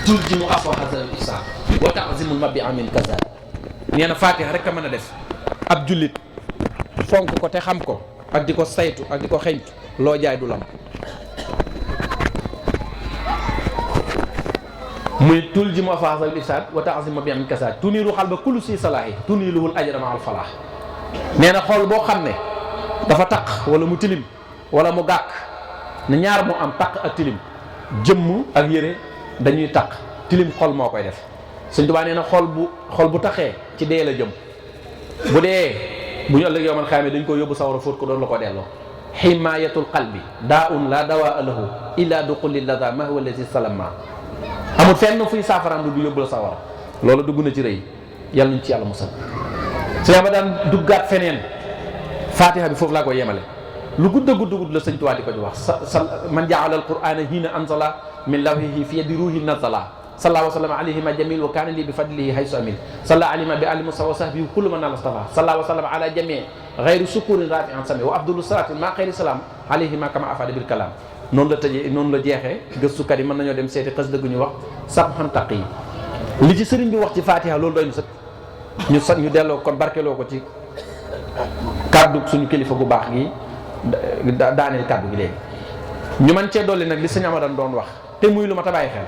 tuljimu afwa hadal isaan wa ta'zimul mabi amin kazal. nee na Fatiha rek a mën a def ab jullit fonk ko te xam ko ak di ko saytu ak di ko xeñtu loo jaay du lam. muy tuljimu afwa hadal isaan wa ta'zimul mabi amin kazal tuniiru xalba kullu si salaahi tuniiluhul ajra ma al falaax. nee na xool boo xam ne dafa taq wala mu tilim wala mu gàkk ne ñaar moo am taq ak tilim jëmm ak yére dañuy taq tilim xol moo koy def. Sëñ Tuubaa nee na xol bu taqee ci dee la jëm bu dee bu ñu ëllëg yowmal xiyaama dañ ko yóbbu sawara fóot ko doon la ko delloo. himayatul qalbi daa un la dawaa lahu illa duquli lada ma huwa lazi salama. amul fenn fuy saafaraam du yóbbu la sawara loolu dugg na ci rëy yàlla nañ ci yàlla musal. su ma daan duggaat feneen Fatiha bi foofu laa koy yemale lu gudd la Sëñ Tuubaa di ko wax man jaala al qur'ana hiina anzala min lawhihi fi yadi ruhi nazala salla wa sallam alayhi ma jamil wa kana li bi fadlihi haysu amil salla alima bi ali musa wa sahbihi kullu man al mustafa salla wa sallam ala jami ghayru sukurin rafi'an sami wa abdulu salati ma khayri salam alayhi ma kama afada bil kalam. noonu la tëjee noonu la jeexee gëstukat yi mën nañoo dem seeti xas dëgg ñu wax sabhan taqi li ci sëriñ bi wax ci Fatiha loolu doy na sëkk ñu delloo kon barkeloo ko ci kàddu suñu kilifa gu baax gi daaneel kàddu gi léegi ñu man cee dolli nag li sëñ Amadan doon wax te muy lu ma ta bàyyi xel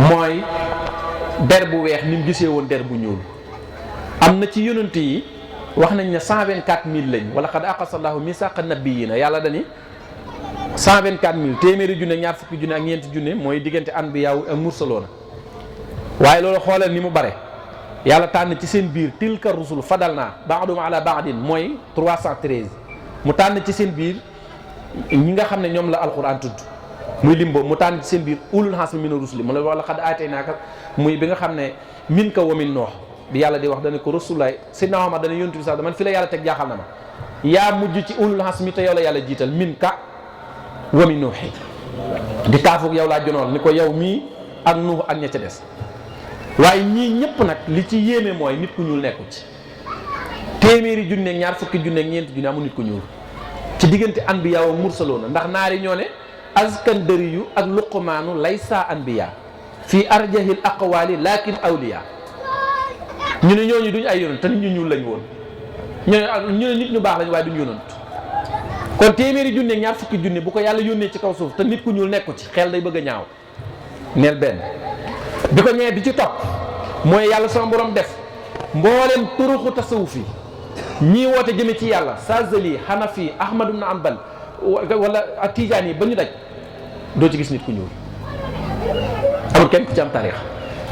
mooy der bu weex ni mu gisee woon der bu ñuul. am na ci yonent yi wax nañ ne 124000 lañ wala xad aqasallahu misaaqa nabiyina yàlla dani 124000 téeméeri junne ñaar fukki junne ak ñeenti junne mooy diggante anbiya ak mursaloona waaye loolu xoolal ni mu bare. yàlla tànn ci seen biir tilka rusul fadal naa baadum ala baadin mooy 313 mu tànn ci seen biir ñi nga xam ne ñoom la alquran tudd muy limbo mu tànn ci seen biir ulul hasmi mina rusuli mu la wala xad aataynaaka muy bi nga xam ne min ka wa min noox bi yàlla di wax dana ko rasulaay sidna Muhammad dana yontu bi sax man fi la yàlla teg jaaxal na ma yaa mujj ci ulul hasmi te yow la yàlla jiital min ka wa min nooxi di kaafuk yow laa jonoon ni ko yow mii ak nuux ak ña ca des. waaye ñii ñëpp nag li ci yéeme mooy nit ku ñuul nekku ci téeméeri junneeg ñaar fukki junneeg ñeenti junne amul nit ku ñuul ci diggante anbiya wa mursaloona ndax naari ñoo ne askandari yu ak luqmaanu laysa anbiya fii arjahil aqwali lakin awliya ñu ne ñooñu duñ ay yonent te nit ñu ñuul lañ woon ñu ne nit ñu baax lañ waaye duñ yonent kon téeméeri junneeg ñaar fukki junne bu ko yàlla yónnee ci kaw suuf te nit ku ñuul nekku ci xel day bëgg a ñaaw neel benn bi ko ñëwee bi ci topp mooy yàlla sama borom def mboolem turuxu tasawuf yi ñii woote jëme ci yàlla Sazali Hanafi Ahmad ibn Hanbal wala ak Tijaan yi ba ñu daj doo ci gis nit ku ñuul amul kenn ku ci am taarix.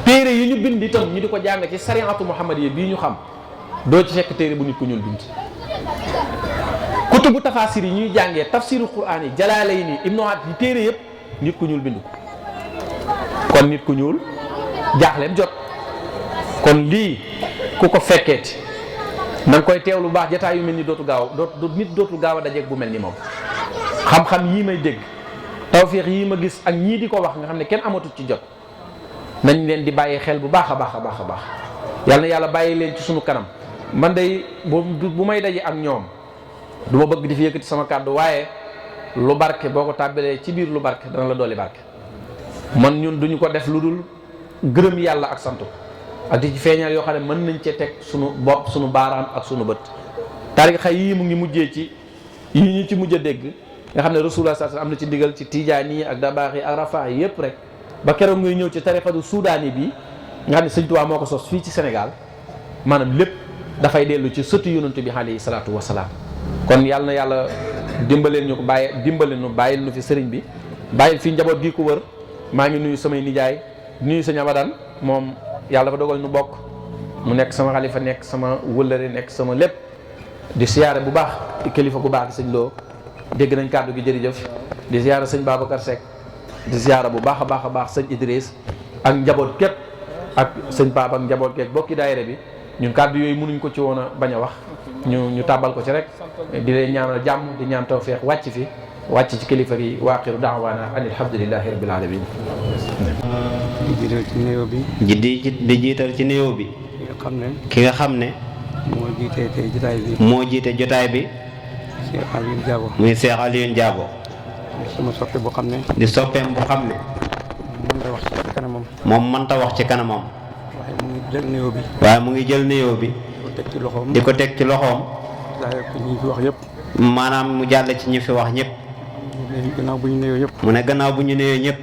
téere yi ñu bind itam ñu di ko jàng ci sariatu muhammadiyya bii ñu xam doo ci fekk téere bu nit ku ñuul bind. kutubu tafasir yi ñuy jàngee tafsiru Qur'an yi Jalaalayni Ibnu At yi téere yëpp nit ku ñuul bind ko kon nit ku ñuul. jaaxleem jot kon lii ku ko fekkeeti na nga koy teew lu baax jataay yu mel ni nit dootul gaaw a dajeeg bu mel ni moom xam-xam yii may dégg tawfiix yii ma gis ak ñii di ko wax nga xam ne kenn amatul ci jot nañ leen di bàyyi xel bu baax a baax a baax a baax yàlla na yàlla bàyyi leen ci sunu kanam man day bu may daje ak ñoom du ma bëgg di fi yëkkati sama kàddu waaye lu barke boo ko tàbbalee ci biir lu barke dana la dolli barke man ñun duñu ko def lu dul gërëm yàlla ak sant ko ak di ci feeñal yoo xam ne mën nañ cee teg sunu bopp sunu baaraam ak sunu bët tarixa yii mu ngi mujjee ci yii ñu ci mujj a dégg nga xam ne rasulullah sallallahu alayhi wasallam am na ci ndigal ci tijaan yi ak dabaax yi ak rafaa yi yëpp rek ba keroog ngay ñëw ci tarixatu suudaani bi nga xam ne Sëñ Tuubaa moo ko sos fii ci Sénégal maanaam lépp dafay dellu ci sëtu yonent bi alayhi salaatu wasalaam kon yàlla na yàlla dimbaleen ñu ko bàyyil nu fi sëriñ bi bàyyil fi njaboot gi ko wër maa ngi nuyu samay nijaay nuyu sëñ Amadan moom yàlla dafa dogal nu bokk mu nekk sama xalifa nekk sama wëllëre nekk sama lépp di siyaare bu baax kilifa gu baax di sëñ Lo dégg nañ kàddu gi jërëjëf di siyaare sëñ Babacar Seck di siyaare bu baax a baax sëñ Idriss ak njaboot képp ak sëñ Pape ak njaboot keek bokki daayira bi ñun kàddu yooyu mënuñ ko ci woon a bañ a wax ñu tàbbal ko ci rek di leen ñaanal jàmm di ñaan tawfeex wàcc ci kilifa gi wa axiru da'waana an alhamdulillahi rabbil alamin di jiital ci nuyoo bi. di jiital ci nuyoo bi. ki nga xam ne. moo jiite tey jotaay bi. moo jiite jotaay bi. Cheikh Alioune Diabo. muy Cheikh Alioune Diabo. di sama soppe boo xam ne. di soppeem boo xam ne. mën nga wax kanamam. moom mënta wax ci kanamam. waaye mu ngi jël nuyoo bi. waaye mu ngi jël nuyoo bi. di ko teg ci loxoom. di ko teg ci loxoom. jaaree ko ñi fi wax yëpp. maanaam mu jàll ci ñi fi wax ñëpp. gannaaw bu ñu nuyoo ñëpp. mu ne gannaaw bu ñu nuyoo ñëpp.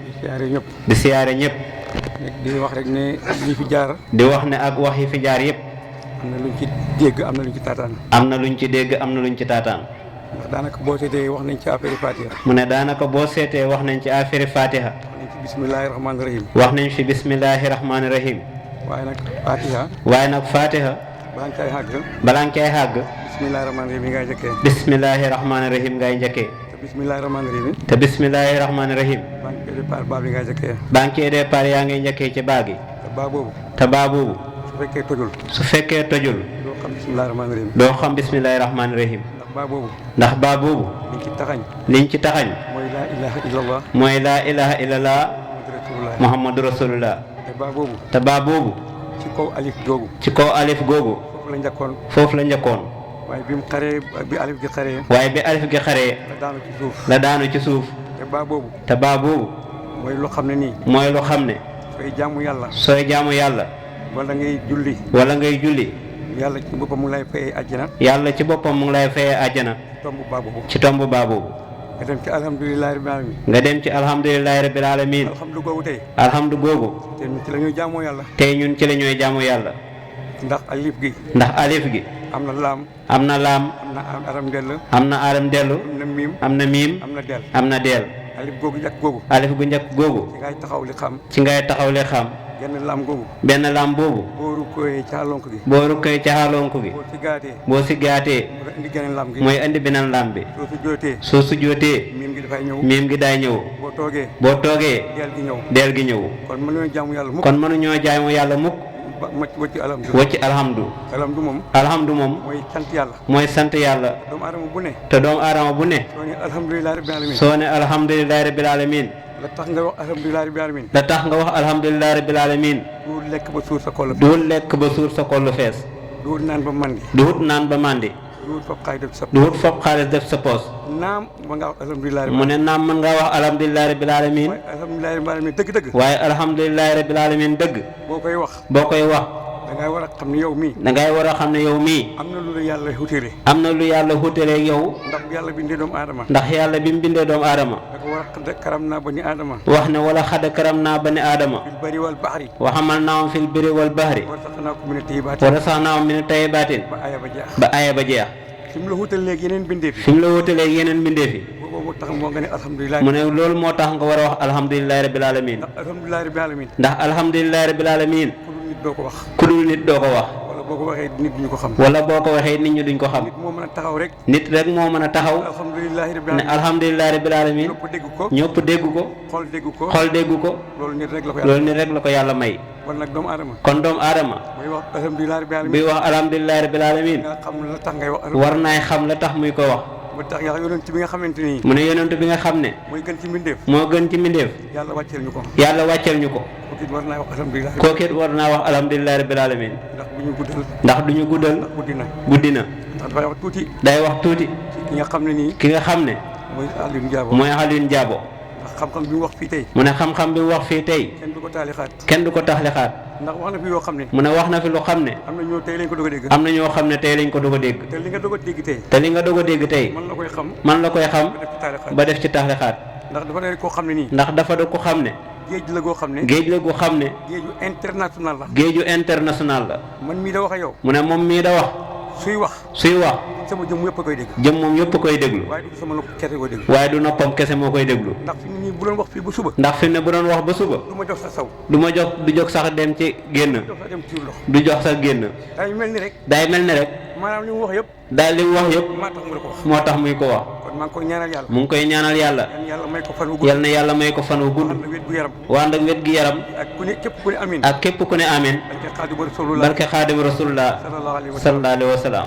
di siyaare ñëpp. di siyaare ñëpp. di wax rek ne ñi fi jaar. di wax ne ak wax yi fi jaar yëpp. am na luñ ci dégg am na luñ ci taataan. am na luñ ci dégg am na luñ ci taataan. ndax daanaka boo seetee wax nañ ci affaire Fatiha. mu ne daanaka boo seetee wax nañ ci affaire Fatiha. wax nañ ci bismillahi rahmaani rahim. wax nañ fi bismillahi rahmaani rahim. waaye nag Fatiha. waaye nag Fatiha. balaa nga cay xàgg. balaa nga cay xàgg. bismillahi rahmaani rahim ngay njëkkee. bismillahi rahmaani rahim ngay njëkkee. te bismillahi rahmaani rahim. te bismillahi rahmaani rahim. baa ngi koy départ baa bi ngay njëkkee. baa ngi cee départ yaa ngay njëkkee ci baa gi. te baa boobu. te baa boobu. su fekkee tojul. su fekkee tojul. doo xam bismillahi rahmaani rahim. doo xam bismillahi rahmaani rahim. ndax baa boobu. ndax baa boobu. liñ ci taxañ. liñ ci taxañ. mooy laa ilaha illallah. mooy laa ilaha illallah. rasulullah. muhammadu rasulullah. te baa boobu. te baa boobu. ci kaw alif googu. ci kaw alif googu. foofu la njëkkoon. foofu la njëkkoon. waaye bi mu xaree bi alif gi xaree. waaye bi alif gi xaree. la daanu ci suuf. la daanu ci suuf. te baa boobu. te baa boobu. mooy loo xam ne nii. mooy lu xam ne. sooy jaamu yàlla. sooy jaamu yàlla. wala ngay julli. wala ngay julli. yàlla ci boppam mu ngi lay fayee àjjana. yàlla ci boppam mu ngi lay fayee àjjana. tomb baa boobu. ci tomb baa boobu. nga dem ci alhamdulilahi rabbil alamin. nga dem ci alhamdulilahi rabbil alamin. alhamdu googu tey. alhamdu googu. te ci la ñuy jaamoo yàlla. tey ñun ci la ñooy jaamu yàlla. ndax alif gi. ndax alif gi. am na laam. am na laam. am na aram dell. am na aram dellu. am na miim. am na miim. am na del. am na deel. alif googu njëkk googu. alif gu njëkk googu. ci ngay taxaw li xam. ci ngay taxaw le xam. genn laam googu. benn laam boobu. boo rukkooyee ca lonk gi. boo rukkee ca xaalonku gi. boo ci gaatee. boo si gaatee. mu indi geneen laam gi. mooy indi beneen laam bi. soo si jootee. soo su jootee. miim gi dafay ñëw. miim gi daay ñëw. boo toogee. boo toogee. del gi ñëw. deel gi ñëw. kon mën nañoo jaamu yàlla mukk. kon mënuñoo jaamu yàlla mukk. ba ma wëcc alhamdu. wacci alhamdu. alhamdu moom. alhamdu moom. mooy sant yàlla. mooy sant yàlla. doomu aadama bu ne. te doomu aadama bu ne. soo ne alhamdulilahi rabbil alamin. soo ne alhamdulilahi rabbil alamin. la tax nga wax alhamdulilahi rabbil alamin. la tax nga wax alhamdulilahi rabbil alamin. duul lekk ba suur sa kol. duul lekk ba suur sa kollu fees. duul naan ba mandi. duut naan ba màndi. duul fab xaay def sa. duut fopp xaalis def sa poos. naam ba nga wax alhamdulilahi mu ne naam mën ngaa wax alhamdulilahi rabbil alamin. waaye alhamdulilahi rabbil alamin dëgg-dëgg. waaye alhamdulilahi rabbil alamin dëgg. boo koy wax. boo koy wax. da ngay war a xam ne yow mii. da ngay war a xam ne yow mii. am na lu la yàlla wutale. am na lu yàlla wutalee yow. ndax bu yàlla bindee doomu aadama. ndax yàlla bi mu bindee doomu aadama. da ko war a xadd karam naa ba ni aadama. wax ne wala xad karam naa bani aadama. fil bari wal baxri. wa xamal naahum fil birri wal bahri. war sax naa ko mu ne tayyibaat. wa rasaxnaahum min tayyibaatin. ba aya ba jeex. ba aaya ba jeex. fi mu la wutale léegi yeneen bindee fi. fi mu la wutalee yeneen mbindee fi. boobu moo tax moo nga ne alhamdulilah. mu ne loolu moo tax nga war a wax alhamdulilahi rabbil alamin. ndax alhamdulilah rabbil alamin. ndax alhamdulilahi rabbil alamin. ku dul nit doo ko wax. ku dul nit doo ko wax. wala boo ko waxee nit duñu ko xam. wala boo ko waxee nit ñi duñ ko xam. nit moo mën a taxaw rek. nit rek moo mën a taxaw. alhamdulilah rabbil ne alamin. alhamdulilahi rabbil alamin. ñëpp dégg ko. ñëpp dégg ko. xol dégg ko. xol dégg ko. loolu nit rek la ko yàlla. loolu nit rek la ko yàlla may. kon nag doomu aadama. kon doomu aadama. mooy wax alhamdulilah rabbil alamin. buy wax alhamdulilahi rabbil alamin. nga xam la tax ngay wax. war naay xam la tax muy ko wax. ba tax yàlla yonent bi nga xamante ni. mu ne yonent bi nga xam ne. mooy gën ci mbindeef. moo gën ci mbindeef. yàlla wàcceel ñu ko. yàlla wàcceel ñu ko. kooku it war naa wax alhamdulilah. kooku it war naa wax alhamdulilahi rabbil alamin. ndax bu ñu guddal. ndax duñu guddal. ndax guddi na. guddi na. ndax dafay wax tuuti. day wax tuuti. ki nga xam ne nii. ki nga xam ne. mooy Alioune Diabo. mooy Alioune Diabo. ndax xam-xam bi mu wax fii tey. mu ne xam-xam bi mu wax fii tey. kenn du ko taalixaat. kenn du ko taxlixaat. ndax wax na fi yoo xam ne. mu ne wax na fi lu xam ne. am na ñoo tey lañ ko doog a dégg. am na ñoo xam ne tey lañ ko doog a dégg. te li nga doog a dégg tey. te li nga doog a dégg tey. man la koy xam. man la koy xam. ba def ci taalixaat. ba def ci taxlixaat. ndax dafa ne koo xam ne nii. ndax dafa da ko xam ne. géej la goo xam ne. géej la gu xam ne. géeju international la. géeju international la. man mii da wax ak yow. mu ne moom mii da wax. suy wax. suy wax. sama jëm yëpp a koy dégg. jëm moom yëpp koy déglu. waaye du sama nopp kese koy dégg. waaye du noppam kese moo koy déglu. ndax fi mu nii bu doon wax fii ba suba. ndax fi ne bu doon wax ba suba. du ma jox sa saw. du ma jox du jóg sax dem ci génn. jox sa dem ci lox. du jox sax génn. day mel ni rek. day mel ne rek. maanaam li mu wax yëpp. daal li mu wax yëpp. maa tax mu la ko wax. moo tax muy ko wax. kon maa ngi koy ñaanal yàlla. mu ngi koy ñaanal yàlla. yàlla may ko fan wu gudd. yal na yàlla may ko fan wu gudd. ànd ak wér gu yaram. waa ànd ak wet gi yaram. ak ku ne képp ku ne amin. ak képp ku ne amin. barke Xaadimu Rasulullah. barke xaadim rasulullah. sallallahu alayhi wa sallam.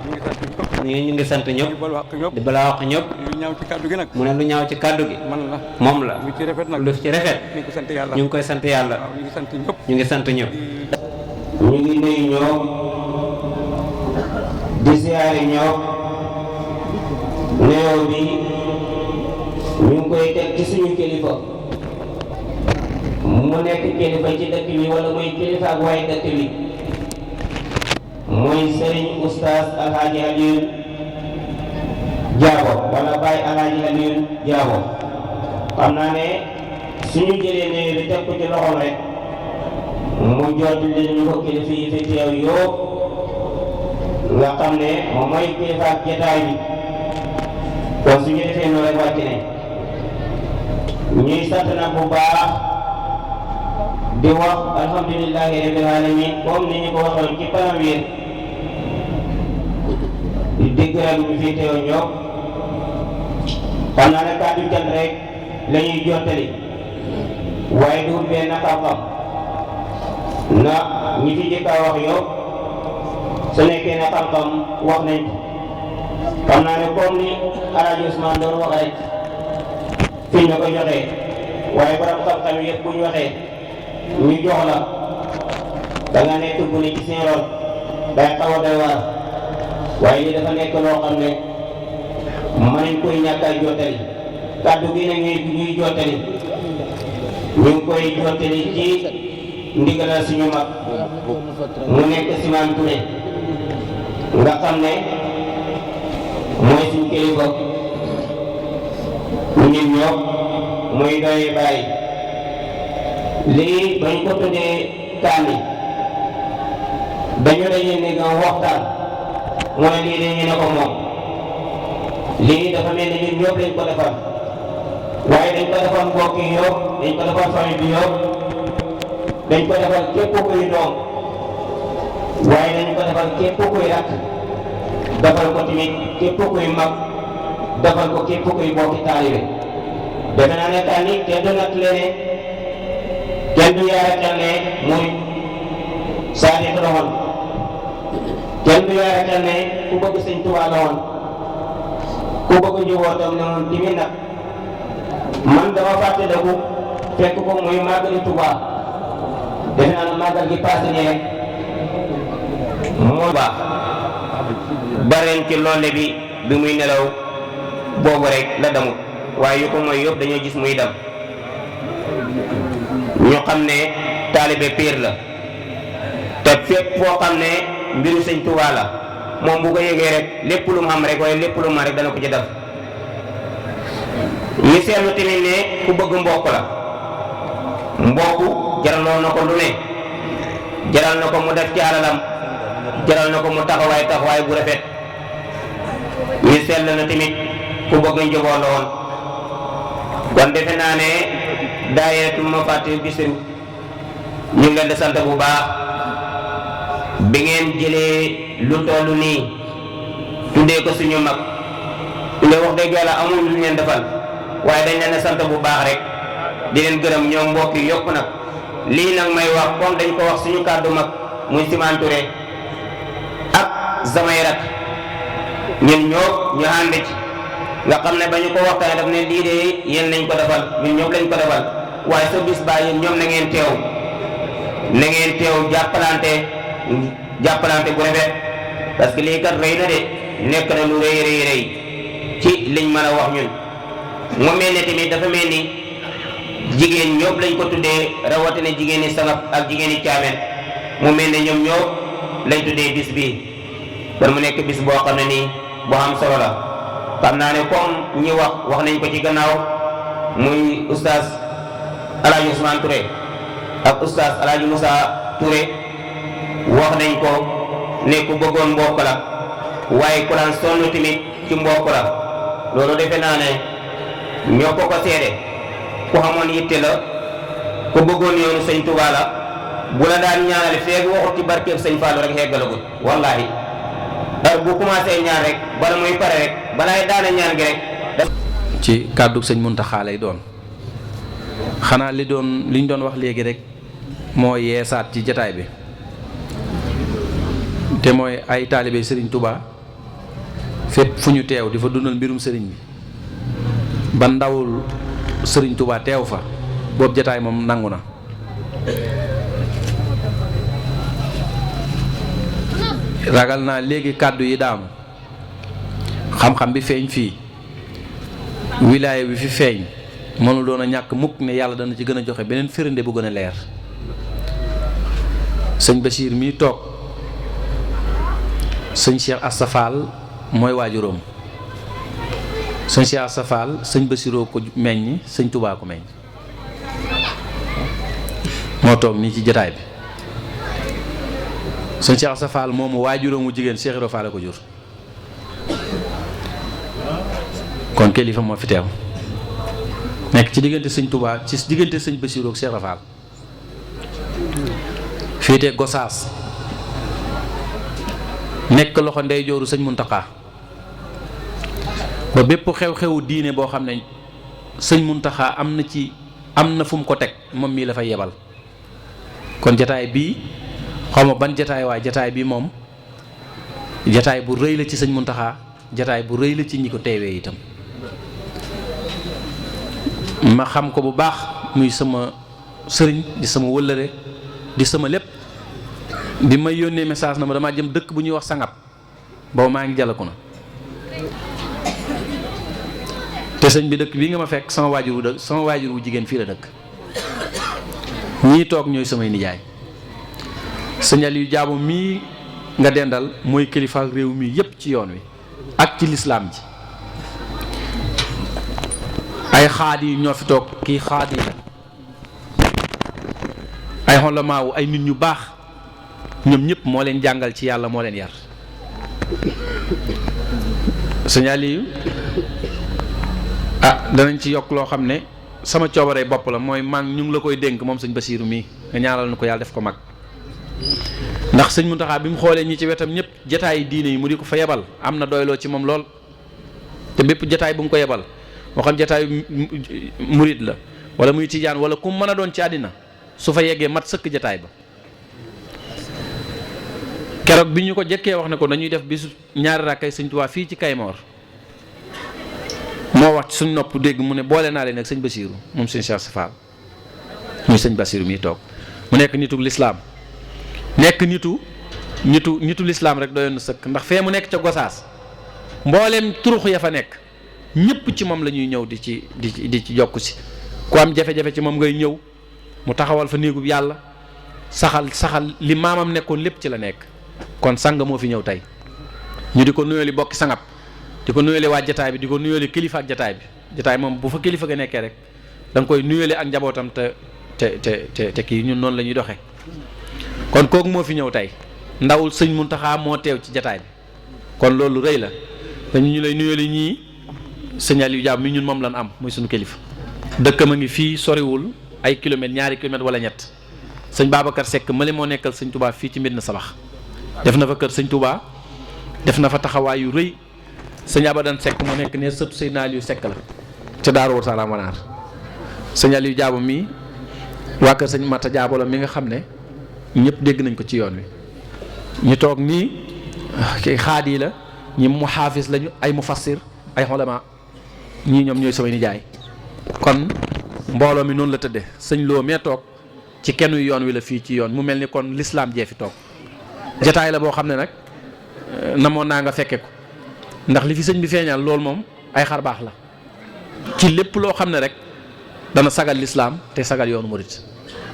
ñu ngi sant ñëpp. di balu àq ñëpp. di balaa wax ñëpp. lu ñaaw ci kàddu gi nag. mu ne lu ñaaw ci kàddu gi. man la. moom la. lu ci rafet nag. lu ci rafet. ñu ngi ko sant yàlla. ñu ngi koy sant yàlla. waaw ñu ngi sant ñëpp. ñu ngi sant ñëpp. ñu ngi nuyu ñoom. di siyaare ñoom. nuyoo bi ñu ngi koy teg ci suñu kilifa. mu nekk kilifa ci dëkk bi wala muy kilifa ak waaye dëkk bi muy Serigne Oustaz Alhaji Alioune Diabo wala Baye Alhaji Alioune Diabo xam naa ne suñu jëlee ne bi teg ko ci loxoom rek mu jot li ñu ko kilifa yi fi teew yëpp nga xam ne moom mooy kilifa ak jotaay bi kon suñu defee noonu rek wàcc ne ñuy sant nag bu baax di wax alhamdulillahi rabbil alamin comme ni ñu ko waxoon ci premier di dégg rek ñu fi teew ñoom xam naa ne kàddu cant rek la ñuy jottali waaye du benn xam-xam na ñi fi jëkk a wax yow su nekkee ne xam-xam wax nañ ko xam naa ne comme ni Alaaji Ousmane doon wax rek fi ñu ko joxee waaye borom xam-xam yëpp bu ñu waxee ñu jox la da nga nekk bu ne ci seen rôle day xaw a doy waar waaye lii dafa nekk loo xam ne mënuñ koy ñàkk a jottali kàddu gi nag ñuy jottali ñu ngi koy jottali ci ndigalal suñu mag mu nekk Simane Touré nga xam ne mooy suñu kilifa ñun ñoo muy doy bàyyi lii bañ ko tuddee kaani dañu dajee ne nga waxtaan mu ne lii de ñu ne ko moom lii dafa mel ni ñun ñëpp lañ ko defal waaye dañ ko defal mbokk yi yëpp dañ ko defal famille bi yëpp dañ ko defal képp kuy doom waaye dañ ko defal képp kuy rakk defal ko tamit képp kuy mag defal ko képp kuy bokki taalibe defe naa ne kaani kenn du nag leneen kenn du yaakaar ne muy Sadio la woon kenn du yaakaar ne ku bëgg Sëñ Tuubaa la woon ku bëgg njabootam ne moom tamit nag man dama fàttaliku fekk ko muy màggali Tuubaa defe naa ne màggal gi passé nii rek moo baax bareen ci loole bi muy nelaw boobu rek la demut waaye yu ko mooy yëpp dañoo gis muy dem ñu xam ne taalibe piir la te fépp foo xam ne mbiru Sëñ Tuubaa la moom bu ko yëgee rek lépp lu mu xam rek waaye lépp lu mu rek dana ko ci def ñu seetlu tamit ne ku bëgg mbokk la mbokk jaraloo na ko lu ne jaral na ko mu def ci alalam jaral na ko mu taxawaay bu rafet ñu seetlu na tamit ku bëgg njaboot la woon kon defe naa ne daayira ma fàtte Bichri ñu ngi leen di sant bu baax bi ngeen jëlee lu toll nii tuddee ko suñu mag tuddee wax dëgg yàlla amul lu ngeen defal waaye dañ leen a sant bu baax rek di leen gërëm ñoom mbokk yi yokku nag lii nag may wax comme dañ ko wax suñu kàddu mag muy Simane Touré ak samay rak ñun ñoo ñu ànd ci nga xam ne ba ñu ko waxtaanee daf ne lii de yéen lañ ko defal ñun ñëpp lañ ko defal waaye sa bis baa yéen ñoom na ngeen teew jàppalante bu rafet parce que lii kat rëy na de nekk na lu rëy ci liñ mën a wax ñun mu mel ne tamit dafa mel ni jigéen ñëpp lañ ko tuddee rawatina jigéen ñi Sangaf ak jigéen ñi Caameen mu mel ne ñoom ñëpp lañ tuddee bis bii kon mu nekk bis boo xam ne nii boo am solo la xam naa ne comme ñi wax nañ ko ci gannaaw muy oustaz Alaaji Ousmane Touré ak oustaz Alaaji Moussa Touré wax nañ ko ne ku bëggoon mbokk la waaye ku daan sonn tamit ci mbokk la loolu defe naa ne ñoo ko seede ku xamoon yitte la ku bëggoon yoonu Sëñ Tuubaa la bu la daan ñaanal feeg waxut ci barkeeb Sëñ Fallu rek xeggalagut wallahi heure bu commencé ñaan rek bala muy pare rek balaay daana ñaan gi rek ci kàddu Sëñ Muntaxa lay doon xanaa liñ doon wax léegi rek moo yeesaat ci jataay bi te mooy ay taalibe Sëriñ Tuubaa fépp fu ñu teew di fa dundal mbirum sëriñ bi ba ndawul Sëriñ Tuubaa teew fa boobu jataay moom nangu na ragal naa léegi kàddu yi daam xam-xam bi feeñ fii wilaaya bi fi feeñ mënul doon a ñàkk mukk ne yàlla dana ci gën a joxe beneen firnde bu gën a leer. sëñ Bachir mii toog sëñ Cheikh Asta Fall mooy waajuróom. sëñ Cheikh Asta Fall sëñ Bachiroo ko meññ sëñ Touba ko meññ moo toog nii ci jotaay bi. sëñ Cheikh Asta Fall moomu waajuróomu jigéen Cheikh Ibra Fall ko jur. kon kilifa moo fi teew nekk ci diggante sëñ Touba ci diggante sëñ Bachiroo ak Cheikh Ibra Fall. féete Gosaas nekk loxo ndeyjooru sëñ Muntaxa ba bépp xew-xewu diine boo xam ne sëñ Muntaxa am na fu mu ko teg moom mii la fay yebal. kon jataay bii xaw ma ban jataay waaye jataay bii moom jataay bu rëy la ci sëñ Muntaxa jataay bu rëy la ci ñi ko teewee itam. ma xam ko bu baax muy sama sëriñ di sama wëllëre di sama lépp. bi may yónnee message na ma damaa jëm dëkk bu ñuy wax Sangab boobu maa ngi jalaku na te sëñ bi dëkk bii nga ma fekk sama waajur wu jigéen fii la dëkk. ñii toog ñooy samay nijaay. sëñ Aliou Diabo mii nga dendal mooy kilifa réew mi yépp ci yoon wi ak ci lislaam ji. ay xaadi yi ñoo fi toog kii xaadi la ay xolamaawu ay nit ñu baax ñoom ñëpp moo leen jàngal ci yàlla moo leen yar. sëñ Aliou danañ ci yokk loo xam ne sama coobaree bopp la mooy man ñu ngi la koy dénk moom sëñ Basiiru mii nga ñaanal na ko yàlla def ko mag. ndax sëñ Muntaxa bi mu xoolee ñi ci wetam ñëpp jataay diine yi mu di ko fa yebal am na doyloo ci moom lool te bépp jataay bu mu ko yebal moo xam jataayu murit la wala muy tijaan wala ku mën a doon ci àddina su fa yeggee mat sëkk jataay ba. keroog bi ñu ko jëkkee wax ne ko dañuy def bisu ñaari rakkay sëñ Tuubaa fii ci Kaymoor moo wax ci suñ nopp dégg mu ne boole naa leen ak sëñ Basiiru moom sëñ Cheikh Fall muy sëñ Basiiru miy toog mu nekk nitu lislaam nekk nitu lislaam rek doyoon na sëkk ndax fee mu nekk ca Gosaas mbooleem turux ya fa nekk ñëpp ci moom la ñuy ñëw di ci jokku si ku am jafe-jafe ci moom ngay ñëw mu taxawal fa néegub yàlla saxal li maamam nekkoon lépp ci la nekk. kon sang moo fi ñëw tey ñu di ko nuyooli bokki sangab di ko nuyooli waa jataay bi di ko nuyooli kilifa ak jataay bi jataay moom bu fa kilifa ga nekkee rek da nga koy nuyooli ak njabootam te kii ñun noonu la ñuy doxee. kon kooku moo fi ñëw tey ndawul sëñ Muntaxa moo teew ci jataay bi kon loolu rëy la dañu ñu lay nuyooli ñii sëñ Aliou Diabo mi ñun moom lan am muy suñu kilifa. dëkkam a ngi fii soriwul ay kilomètres ñaari kilomètres wala ñett sëñ Babacar Seck mali moo nekkal sëñ Touba fii ci Medina Sabax def na fa kër sëñ Touba def na fa taxawaay yu rëy sëñ Abadan Seck moo nekk ne sëtu sëñ Aliou Seck la ca Daaru Salaam Wanaar sëñ Aliou Diabo mii waa kër sëñ Mata Diabo la mi nga xam ne ñëpp dégg nañ ko ci yoon wi ñu toog nii kii xaadi la ñi mu xaafis lañu ay mufassir ay xolama ñii ñoom ñooy samay nijaay kon mbooloo mi noonu la tëdde sëñ Lo mee toog ci kenn yoon wi la fii ci yoon mu mel ni kon lislaam jee fi toog jataay la boo xam ne nag namoon naa nga fekke ko ndax li fi sëñ bi feeñal loolu moom ay xar baax la ci lépp loo xam ne rek dana sagal lislaam te sagal yoonu murit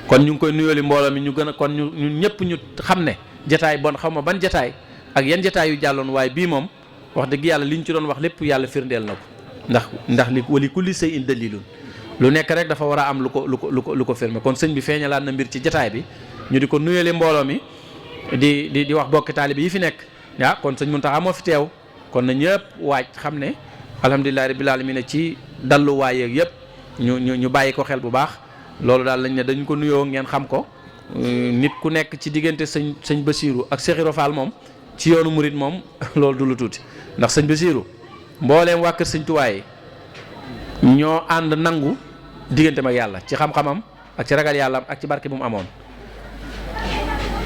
kon ñu ngi koy nuyooli mbooloo mi ñu gën a kon ñun ñëpp ñu xam ne jataay bon xaw ma ban jataay ak yan jataay yu jàlloon waaye bii moom wax dëgg yàlla li ñu ci doon wax lépp yàlla firndeel na ko ndax li wali kulli shay'in dalilun lu nekk rek dafa war a am lu ko firme kon sëñ bi feeñalaat na mbir ci jataay bi ñu di ko nuyooli mbooloo mi di wax bokki taalibe yi fi nekk kon sëñ Muntaxa moo fi teew kon na ñëpp waaj xam ne alhamdulillahi rabbil alamin ci dalluwaay yeeg yëpp ñu bàyyi ko xel bu baax loolu daal lañ ne dañ ko nuyoo ngeen xam ko nit ku nekk ci diggante sëñ Basiiru ak Cheikh Ibra Fall moom ci yoonu murit moom loolu du lu tuuti ndax sëñ Basiiru mbooleem waa kër sëñ Tuubaa yi ñoo ànd nangu digganteem ak yàlla ci xam-xamam ak ci ragal yàlla ak ci barke bu mu amoon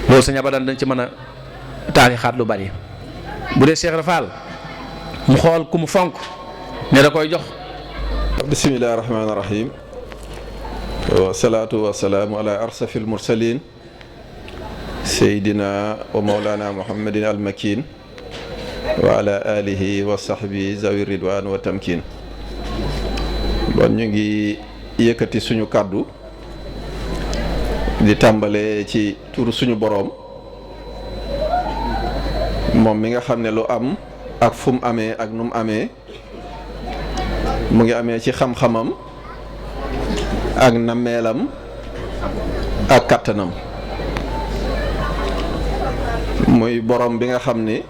loolu sëñ Abadan dañ ci mën a taarixaat lu bari bu dee Cheikh Ibra Fall mu xool ku mu fonk ne da koy jox. bismillahi rahmaani rahim wasalaatu wasalaamu ala arsafil mursalin seydina wa maulana muhammadin almakin wa ala alihi wa sahbi zawi ridwan wa tamkin bon ñu ngi yëkkati suñu kàddu di tàmbalee ci turu suñu boroom moom mi nga xam ne lu am ak fu mu amee ak nu mu amee mu ngi amee ci xam-xamam ak nammeelam ak kàttanam. muy boroom bi nga xam ne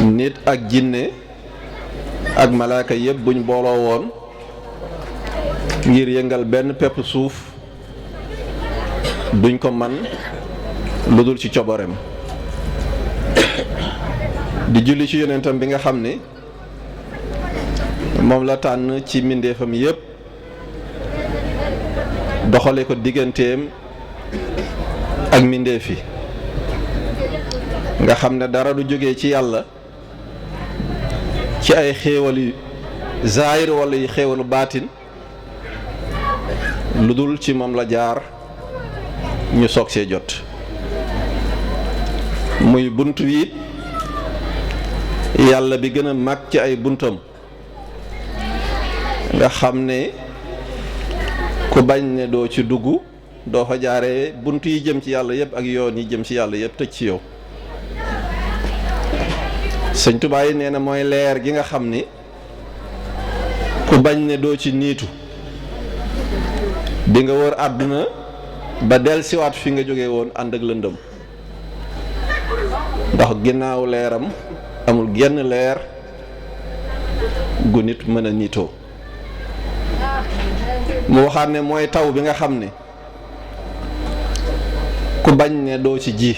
nit ak jinne ak malaaka yépp buñ booloo woon ngir yëngal benn pepp suuf duñ ko man lu dul ci coborem. di julli ci yonentam bi nga xam ne moom la tànn ci mbindeefam yépp doxale ko digganteem ak mbindeef yi nga xam ne dara du jóge ci yàlla ci ay xéewali zaahir wala yi xéewalu baatin lu dul ci moom la jaar ñu soog see jot. muy bunt wi yàlla bi gën a mag ci ay buntam nga xam ne ku bañ ne doo ci dugg doo fa jaaree bunt yi jëm ci yàlla yëpp ak yoon yi jëm ci yàlla yëpp tëj ci yow. Sëñ Tuubaa yi nee na mooy leer gi nga xam ni ku bañ ne doo ci niitu di nga wër àdduna ba dellusiwaat fi nga jóge woon ànd ak lëndëm ndax ginnaaw leeram amul genn leer gu nit mën a niitoo. mu waxaat ne mooy taw bi nga xam ne ku bañ ne doo ci ji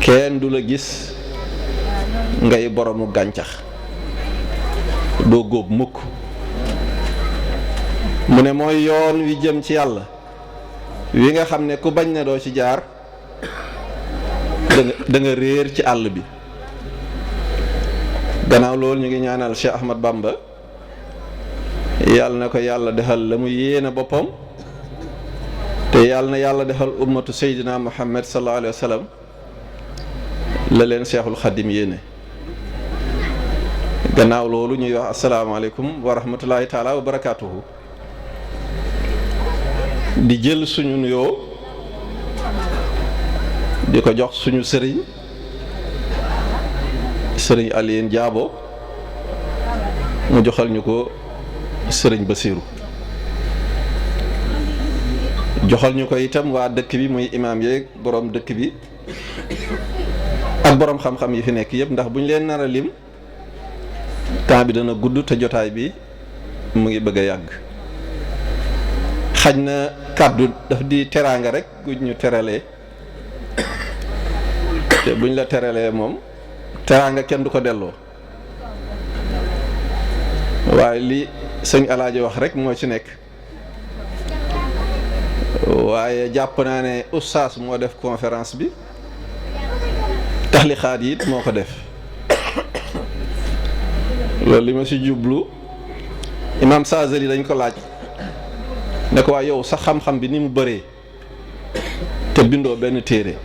kenn du la gis ngay boromu gàncax doo góob mukk. mu ne mooy yoon wi jëm ci yàlla wi nga xam ne ku bañ ne doo ci jaar da nga réer ci àll bi. gannaaw loolu ñu ngi ñaanal Cheikh Ahmad Bamba yàlla na ko yàlla defal la mu yéene boppam te yàlla na yàlla defal ummatu Seydina Muhammad sallallahu alayhi wa sallam la leen Cheikhul Xadim yéene. gannaaw loolu ñuy wax asalaamaaleykum wa rahmatullahi taala wa barakaatuhu. di jël suñu nuyoo di ko jox suñu sëriñ Alioune Diabo mu joxal ñu ko sëriñ Basiiru joxal ñu ko itam waa dëkk bi muy imaam yeeg boroom dëkk bi ak boroom xam-xam yi fi nekk yëpp ndax bu ñu leen nar a lim temps bi dana gudd te jotaay bi mu ngi bëgg a yàgg. xaj na kàddu daf di teraanga rek gu ñu teralee te buñ la teralee moom teraanga kenn du ko delloo waaye li sëñ Alaaji wax rek moo ci nekk. waaye jàpp naa ne oustaz moo def conférence bi taxlixaat yi it moo ko def loolu li ma ci jublu imam Sazali dañ ko laaj ne ko waa yow sa xam-xam bi ni mu bëree te bindoo benn téere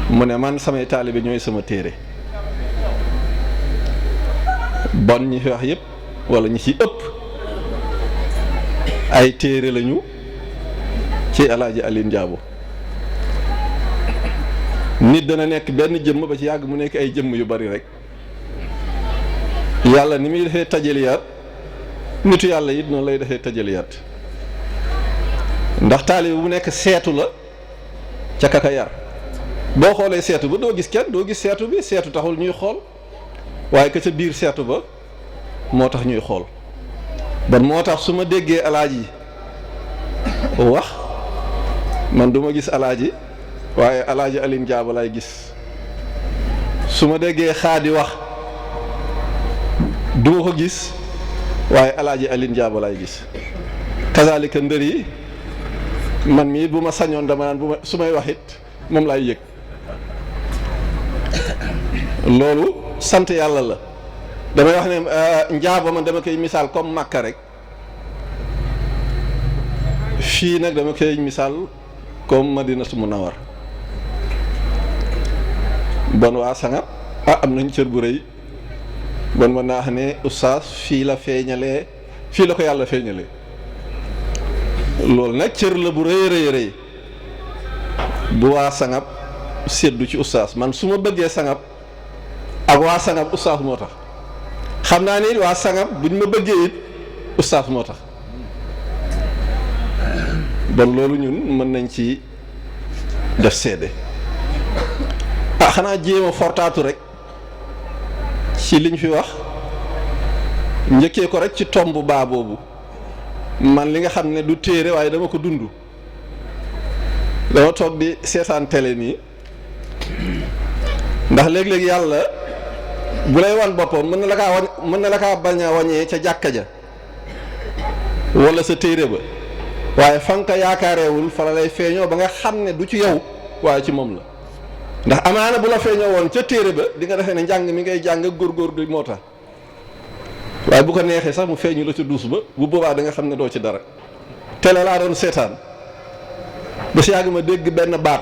mu ne man samay taalibe ñooy sama téere bon ñi fi wax yëpp walla ñi ci ëpp ay téere lañu ci Alaaji Alioune Diabo. nit dana nekk benn jëmm ba ci yàgg mu nekk ay jëmm yu bari rek yàlla ni muy defee tajaliyaat nitu yàlla it noonu lay defee tajaliyaat ndax taalibe bu nekk seetu la ca kaka yar. boo xoolee seetu ba doo gis kenn doo gis seetu bi seetu taxul ñuy xool waaye ka ca biir seetu ba moo tax ñuy xool bon moo tax su ma déggee alaaji wax man du ma gis alaaji waaye Alaaji Alioune Diabo lay gis su ma déggee xaadi wax du ma ko gis waaye Alaaji Alioune Diabo lay gis kazaalika ndër yi man mii bu ma sañoon dama naan bu ma su may wax it moom laay yëg loolu sant yàlla la. damay wax ne Diabo man dama koy misaal comme Makka rek fii nag dama koy misaal comme Madinatu Munawwara bon waa Sangam am nañ cër bu rëy bon mën naa xam ne oustaz fii la feeñalee fii la ko yàlla feeñale loolu nag cër la bu rëy rëy rëy bu waa sangab séddu ci ustaas man su ma bëggee sangab ak waa sangab ustaas moo tax xam naa ni waa sangab buñ ma bëggee it ustaas moo tax bon loolu ñun mën nañ ci def seede xanaa jéem a fortaatu rek ci liñ fi wax njëkkee ko rek ci tomb baa boobu man li nga xam ne du téere waaye dama ko dund dama toog di seetaan télé nii ndax léeg-léeg yàlla bu lay wan boppam mën na la kaa bañ a wañee ca jàkka ja wala sa téere ba waaye fa nga ko yaakaareewul fa la lay feeñoo ba nga xam ne du ci yow waaye ci moom la ndax amaana bu la feeñoo woon ca téere ba di nga defee ne njàng mi ngay jàng góorgóor gi moo tax waaye bu ko neexee sax mu feeñu la ca duus ba bu boobaa da nga xam ne doo ci dara télé laa doon seetaan ba si yàgg ma dégg benn baat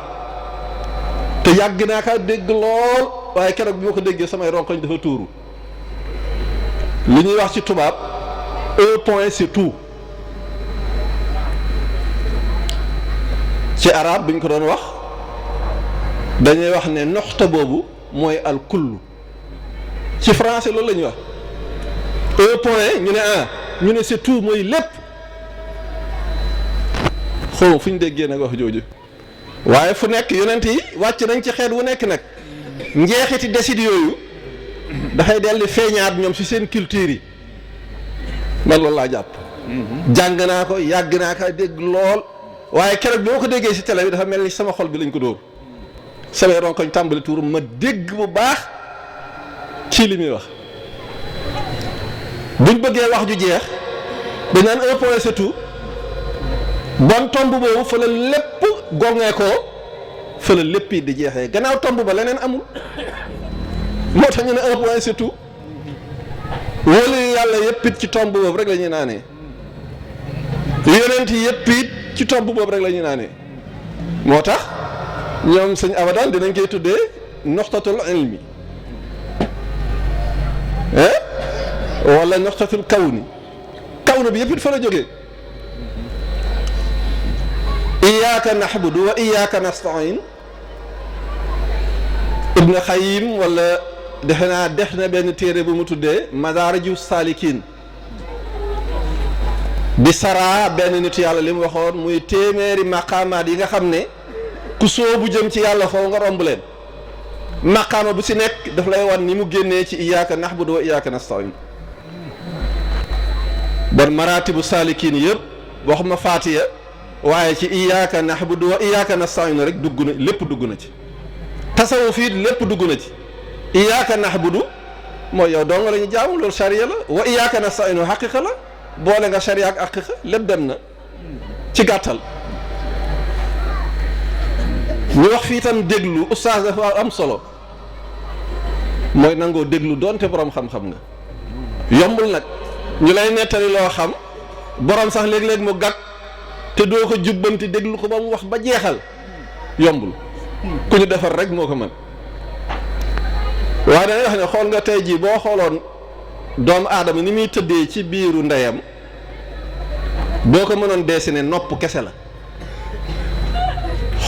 te yàgg naa kaa dégg lool waaye keroog bi ma ko déggee samay ronkoñ dafa tuuru li ñuy wax ci tubaab un point c'est tout ci arab bi ñu ko doon wax dañuy wax ne noxta boobu mooy al kullu ci français loolu la ñuy wax un point ñu ne ñu ne c'est tout mooy lépp xaw ma fu ñu déggee nag wax jooju waaye fu nekk yonent yi wàcc nañ ci xeet wu nekk nag njeexiti desit yooyu dafay dellu feeñaat ñoom ci seen culture yi man loolu laa jàpp jàng naa ko yàgg naa ko dégg lool waaye keroog bi ma ko déggee ci télé bi dafa mel ni sama xol bi lañ ko dóor samay ronkoñ tàmbali tuur ma dégg bu baax ci li muy wax buñ bëggee wax ju jeex dañ naan un point c'est tout bon tomb boobu fa la lépp gongee ko fa la lépp yi di jeexee gannaaw tomb ba leneen amul moo tax ñu ne un point c'est tout wóolu yàlla yëpp it ci tomb boobu rek la ñuy naanee yonent yi yëpp it ci tomb boobu rek la ñuy naanee moo tax ñoom sëñ abadan dinañ koy tuddee noxtatul ilmi wala noxtatul kawni bi yëpp it fa la jógee iyyaka na'budu wa iyyaka nasta'in ibn Xayyim wala defe naa def na benn téere bu mu tuddee Madaariju Saalikiin di saraa benn nitu yàlla li mu waxoon muy téeméeri maqaamaat yi nga xam ne ku soobu jëm ci yàlla foofu nga romb leen maqaama bu si nekk daf lay wan ni mu génnee ci iyyaka na'budu wa iyyaka nasta'in bon maratibu saalikiin yëpp waxuma faatiya waaye ci iyyaka na'budu wa iyyaka nasta'in rek dugg na lépp dugg na ci tasawuf it lépp dugg na ci iyyaka na'budu mooy yow dong la ñu jaamu loolu charia la wa iyyaka nasta'in xaqiqa la boole nga charia ak xaqiqa lépp dem na ci gàttal ñu wax fii tam déglu oustaz dafa am solo mooy nangoo déglu doonte borom xam-xam nga yombul nag ñu lay nettali loo xam borom sax léeg-léeg mu gàgg te doo ko jubbanti déglu ko ba mu wax ba jeexal yombul ku ñu defar rek moo ko mën waaye dañuy wax ne xool nga tey jii boo xooloon doomu aadama ni muy tëddee ci biiru ndeyam boo ko mënoon dessiner nopp kese la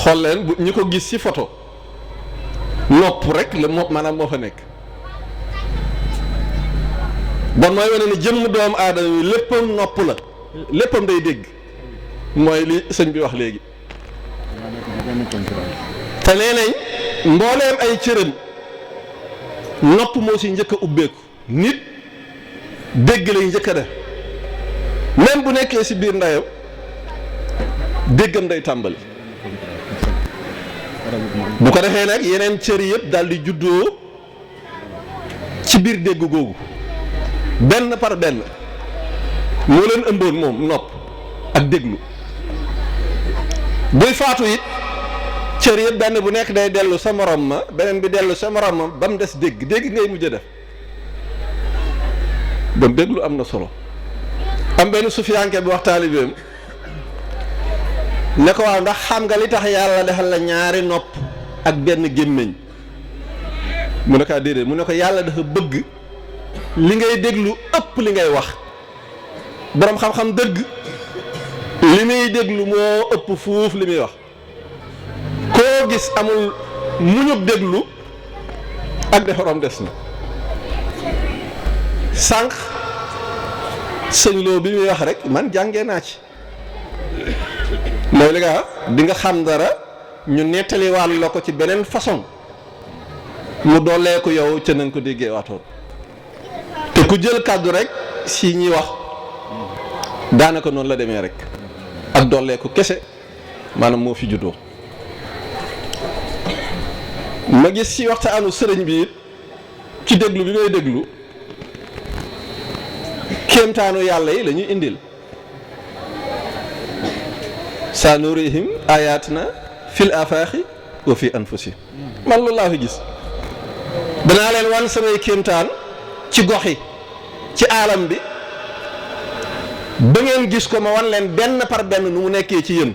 xool leen bu ñu ko gis ci photo nopp rek la maanaam moo fa nekk bon mooy wane ni jëmm doomu aadama yi léppam nopp la léppam day dégg mooy li sëñ bi wax léegi te nee nañ mbooleem ay cëram nopp moo si njëkk a ubbeeku nit dégg lay njëkk a def même bu nekkee si biir ndeyam déggam day tàmbali bu ko defee nag yeneen cër yëpp daal di juddoo ci biir dégg googu benn par benn moo leen ëmboon moom nopp ak déglu buy faatu it cër yëpp benn bu nekk day dellu sa morom ma beneen bi dellu sa morom ma ba mu des dégg ngay mujj a def ba déglu am na solo am benn sufiyanke bi wax taalibeem ne ko waaw ndax xam nga li tax yàlla defal la ñaari nopp ak benn gémmiñ mu ne ko déedéet mu ne ko yàlla dafa bëgg li ngay déglu ëpp li ngay wax boroom xam-xam dëgg li muy déglu moo ëpp fuuf li muy wax koo gis amul muñub déglu ak defaroom des na sànq sëñ Lo bi muy wax rek man jàngee naa ci mooy li nga wax di nga xam dara ñu nettali wàll la ko ci beneen façon mu doolee ko yow ca nañ ko déggee waatoon te ku jël kàddu rek si ñi wax daanaka noonu la demee rek ak doolee ko kese maanaam moo fi juddoo ma gis ci waxtaanu sëriñ bi ci déglu bi ngay déglu kéemtaanu yàlla yi la ñuy indil sanurihim ayatina fil afaaxi wa fi anfusihim man loolu laa fi gis danaa leen wan samay kéemtaan ci gox yi ci aalam bi ba ngeen gis ko ma wan leen benn par benn nu mu nekkee ci yéen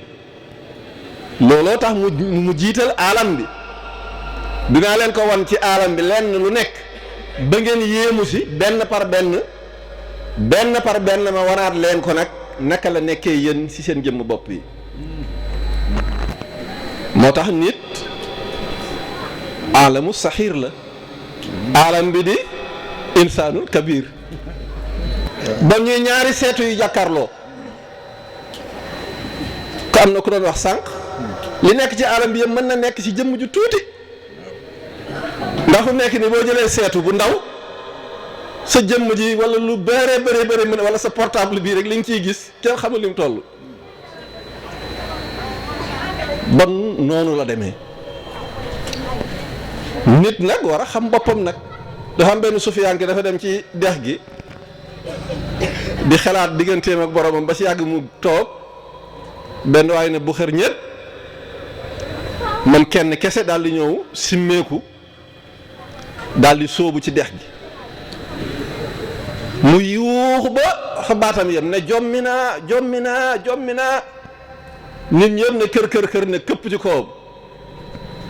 looloo tax mu jiital aalam bi dinaa leen ko wan ci aalam bi lenn lu nekk ba ngeen yéemu si benn par benn ma wanaat leen ko nag naka la nekkee yéen ci seen jëmm bopp yi moo tax nit aalamu saxiir la aalam bi di insaanul kabir ba ñuy ñaari seetu yu jàkkaarloo ko am na ku doon wax sànq li nekk ci aalam bi yëpp mën na nekk ci jëmm ju tuuti ndax fu nekk ni boo jëlee seetu bu ndaw sa jëmm ji wala lu bëree bëri mën wala sa portable bii rek li nga ciy gis kenn xamul lim toll bon noonu la demee nit nag war a xam boppam nag dafa am benn sufiyanke dafa dem ci dex gi di xalaat digganteem ak boromam ba ci yàgg mu toog benn waay ne bu xër ñett man kenn kese daal di ñëw simmeeku daal di sóobu ci dex gi mu yuux ba fa baatam yem ne jommi naa nit ñëpp ne kër ne këpp ci kawam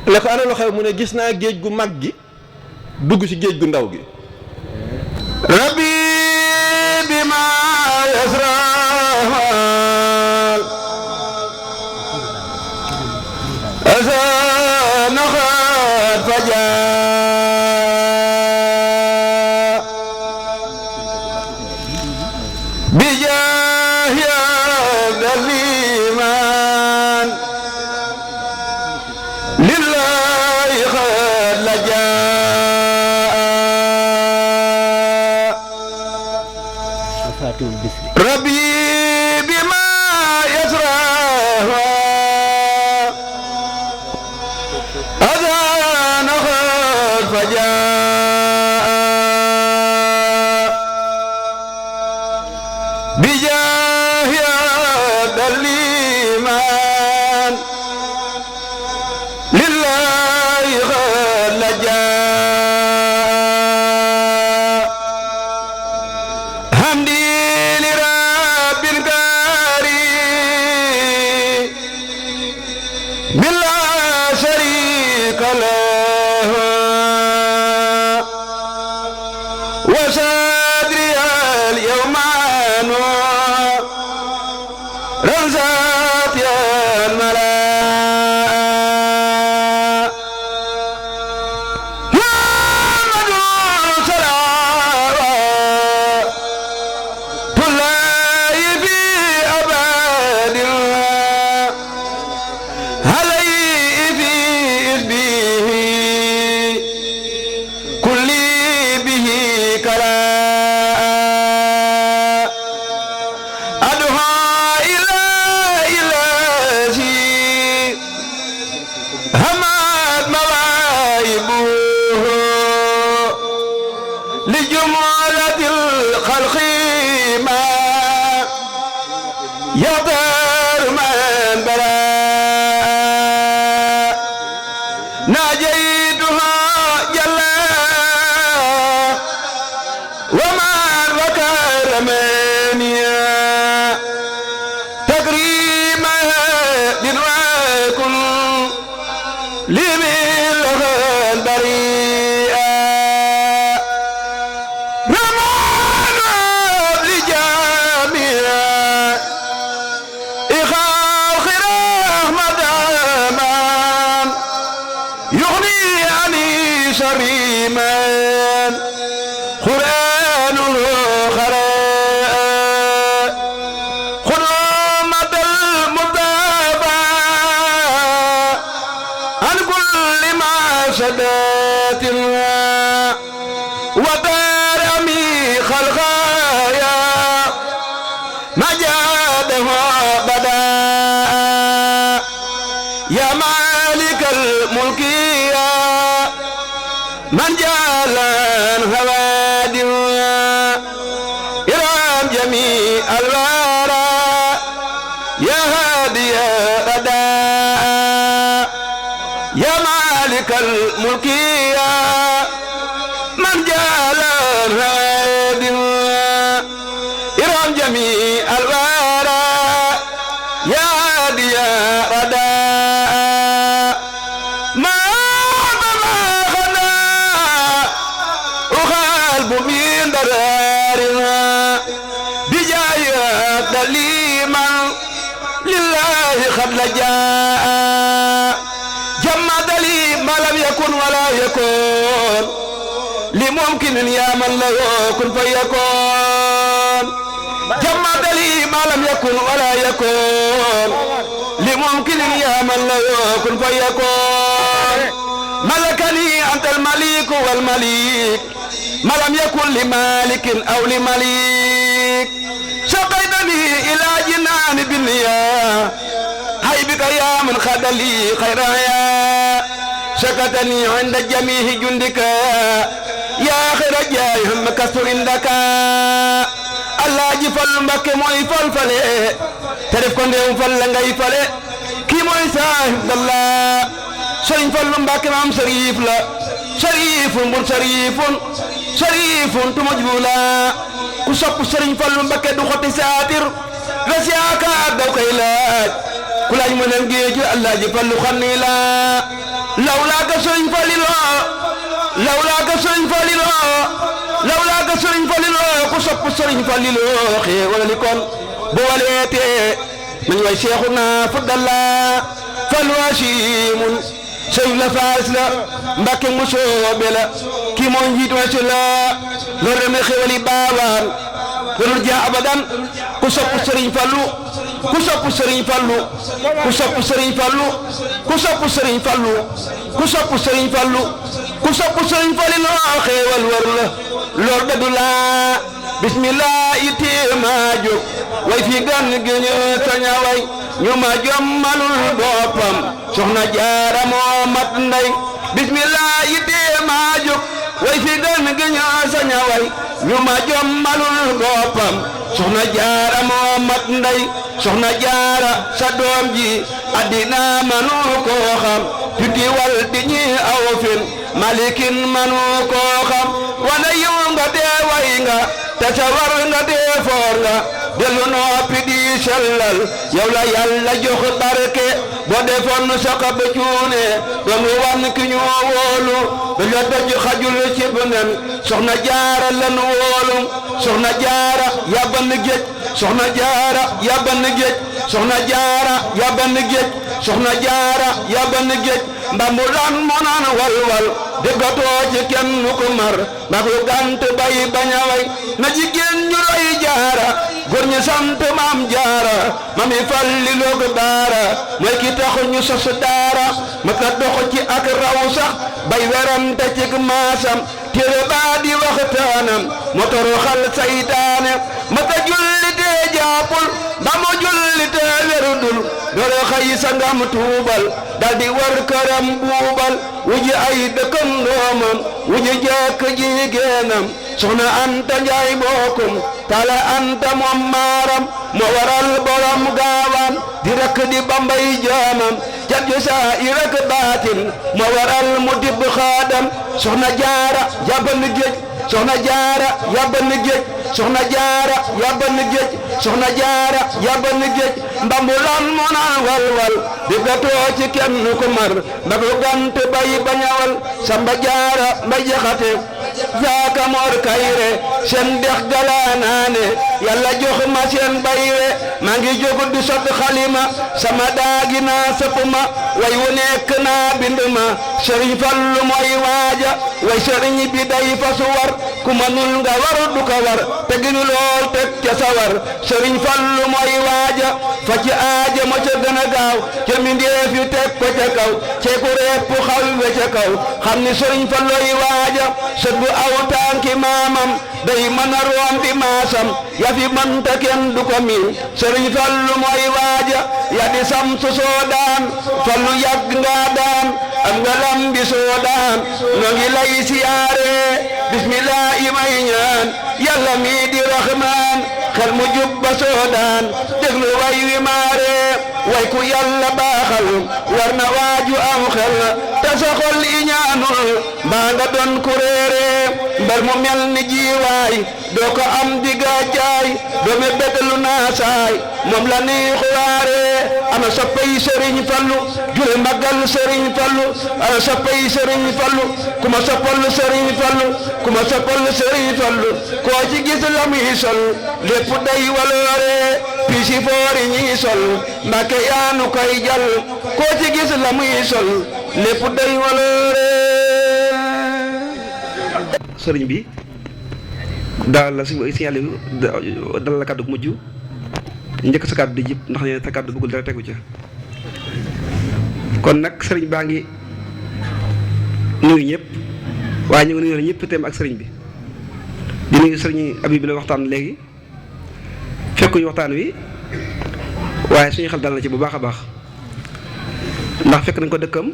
la ko ana lu xew mu ne gis naa géej gu mag gi dugg ci géej gu ndaw gi rabbi bima yasral asanaxat faja bijahya daliman lillahi xad la rabbi bima yasraha adana xad faja bijahya daliman lillahi xad la hamdi li rabbil karim bila sharika lahu wa sadri al yawmanu ramzat ya mala أدعى إلى إلهي شر من قرآنه خراء خدمة المضافة عن كل ما شدات وترمي خلقايا مجادها بدا يا مالك الملك يا من جعل الهوادي إرام جميع الورى يا هادي رداء يا مالك الملك يا من جعل الهوادي إرام جميع الورى يا هادي رداء ما خنا وقلب من درارنا بجاية دليما لله قد لجاء جمع دليل ما لم يكن ولا يكون لممكن يا من له كن فيكون جمع دليل ما لم يكن ولا يكون لممكن يا من له كن فيكون ملكني أنت الملك والمليك ما لم يكن لمالك أو لمليك سقيتني إلى جنان بالنياه هيبك يا من خد لي خيرايا سكتني عند جميع جندك يا خير جاي هم كسر عندك الله جفل مك موي فل فله تعرف كون ديم فل ngay fale ki moy sahib Allah serigne fallu mbake mam sharif la sharifun bun sharifun tumajbula ku sopp serigne fallu mbake du xoti satir rasiaka daw kay laaj ku laaj mo len geejju Allah ji fallu xamni la lawla ka serigne falilo lawla ka serigne falilo lawla ka serigne falilo ku sopp serigne falilo xewal kon bo walete من وشيخنا فضلا فالواشيم شيخ فاسلا مباكي مشوبلا كي مونجيت وشلا لورم خيولي باوان ورجع ابدا كسوب سرين فالو كسوب سرين فالو كسوب سرين فالو كسوب سرين فالو كسوب سرين فالو كسوب سرين فالو خيول ورلا لور بدلا بسم الله يتيما جو way fi gan gi ñu taña way ñu ma jommalul boppam soxna jaara moo mat ndey bismillah yite ma jóg way fi gan gi ñu taña way ñu ma jommalul boppam soxna jaara moo mat ndey soxna jaara sa doom ji addina manu ko xam tuti wal di ñi aw fin malikin manu ko xam wana yu nga dee way nga tasawar nga dee foor nga delu noppi di sellal yow la yàlla jox barke boo defoon saka ba cuune doonu wan ki ñu wóolu ba la doj xajul ci bëngam soxna jaara lan wóolu soxna jaara yabban géej soxna jaara yabban géej soxna jaara yabban géej soxna jaara yabban géej mbambulaan moo naan walwal déggatoo ci kenn ku mar ndax lu gànt bay bañaway na jigéen ñu roy jaara góor ñi sant maam jaara mami falli loog baara mooy ki tax ñu sos daara ma ka dox ci ak raw sax bay werante ci maasam téere baa di waxtaanam mo toroxal saytaane ma ka julli tee jaapul ba mo julli tee werudul doro xay sangam tuubal dal di war këram buubal wuji ay dëkkandoomam wuji jekk jigéenam soxna Anta Njaay bokkum tala Anta moom maaram moo waral borom gaawaan di rek di bambay jaamam jagju saa i rek baatin moo waral mu dibb xaadam soxna jaara yabban géej soxna jaara yabban géej soxna jaara yabban géej soxna jaara yabban géej mbambulaan moo naan walwal di gatoo ci kenn ku mar ndax lu gant bay bañawal samba jaara mbay jaxate zaaka moor kayre seen dex galaanaane yàlla jox ma seen bayre maa ngi jóg di sot xalima sama daagi naa sëpp ma way wu nekk naa bind ma Sëriñ Fallu mooy waaja way sëriñ bi day fasu war ku mënul nga war du ko war te ginu lool teg ca sawar sëriñ Fallu mooy waaja fa ci aaja ma ca gën a gaaw ca mbindeef yu teg ko ca kaw ceeku repp xaw we ca kaw xam ni sëriñ Falluy waaja sët bu aw tànki maamam day mën a room di maasam ya fi mënta kenn du ko miin sëriñ Fallu mooy waaja ya di sam su soo daan Fallu yàgg nga daan am nga lam bi soo daan noo ngi lay siyaare bismillah yi may ñaan yàlla mi di rahmaan xel mu jub ba soo daan déglu way wi maare way ku yàlla baaxal war na waaju am xel te sa xol i ñaanul mbaa nga doon ku réere mbar mu mel ni jiwaay doo ko am di gàccaay doo me betelu naasaay moom la ni xuwaare ana soppay sëriñ Fallu jule màggal sëriñ Fallu ana soppay sëriñ Fallu ku ma soppal sëriñ Fallu ku ma soppal sëriñ Fallu koo ci gis la muy sol lépp day waloore piisi foori ñi sol Mbàkke yaanu koy jal koo ci gis la muy sol lépp day waloore sëriñ bi daal la suñu signalé dal la kàddu gu mujj njëkk sa kàddu di jib ndax ne sa kàddu bëggul dara tegu ca kon nag sëriñ baa ngi nuyu ñëpp waaye ñu ngi nuyu ñëpp itam ak sëriñ bi di nuyu sëriñ Abib bi la waxtaan léegi fekkuñu waxtaan wi waaye suñu xel dal na ci bu baax a baax ndax fekk nañ ko dëkkam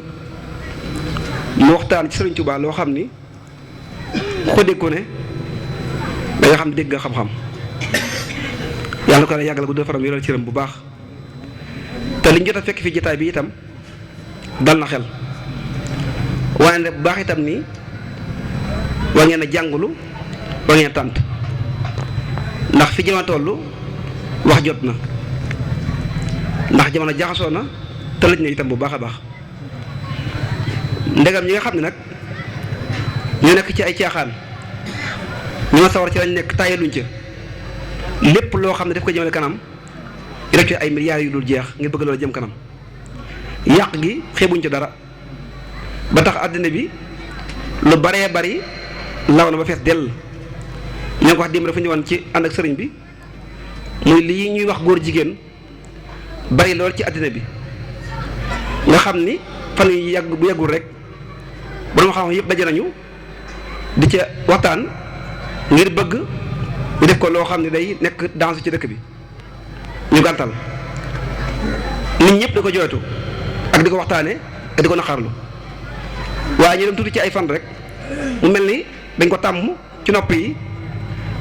mu waxtaan ci sëriñ Tuubaa loo xam ni ko dégg ko ne da nga xam dégg nga xam-xam yàlla ko la yàggal guddal faram yoral cëram bu baax te liñ jot a fekk fi jotaay bi itam dal na xel waaye nag bu baax itam ni war ngeen a jàngulu war ngeen a tànt ndax fi jamono tollu wax jot na ndax jamono jaxasoo na te lëj na itam bu baax a baax ndegam ñi nga xam ne nag ñu nekk ci ay caaxaan ñu ma sawar ci lañ nekk tàyyaluñ ca lépp loo xam ne daf ko jëmale kanam rek ci ay milliards yu dul jeex ngir bëgg loolu jëm kanam yàq gi xeebuñ ca dara ba tax àddina bi lu baree bari law na ba fees dell ñoo ko wax démb dafa ñëwoon ci ànd ak sëriñ bi muy lii ñuy wax góor jigéen bari lool ci àddina bi nga xam ni fan yu yàgg bu yàggul rek borom xam yëpp daje nañu di ca waxtaan ngir bëgg ñu def ko loo xam ne day nekk danse ci dëkk bi ñu gàntal nit ñëpp da ko jooytu ak di ko waxtaane ak di ko naqarlu waaye ñu dem tuuti ci ay fan rek mu mel ni dañ ko tàmm ci nopp yi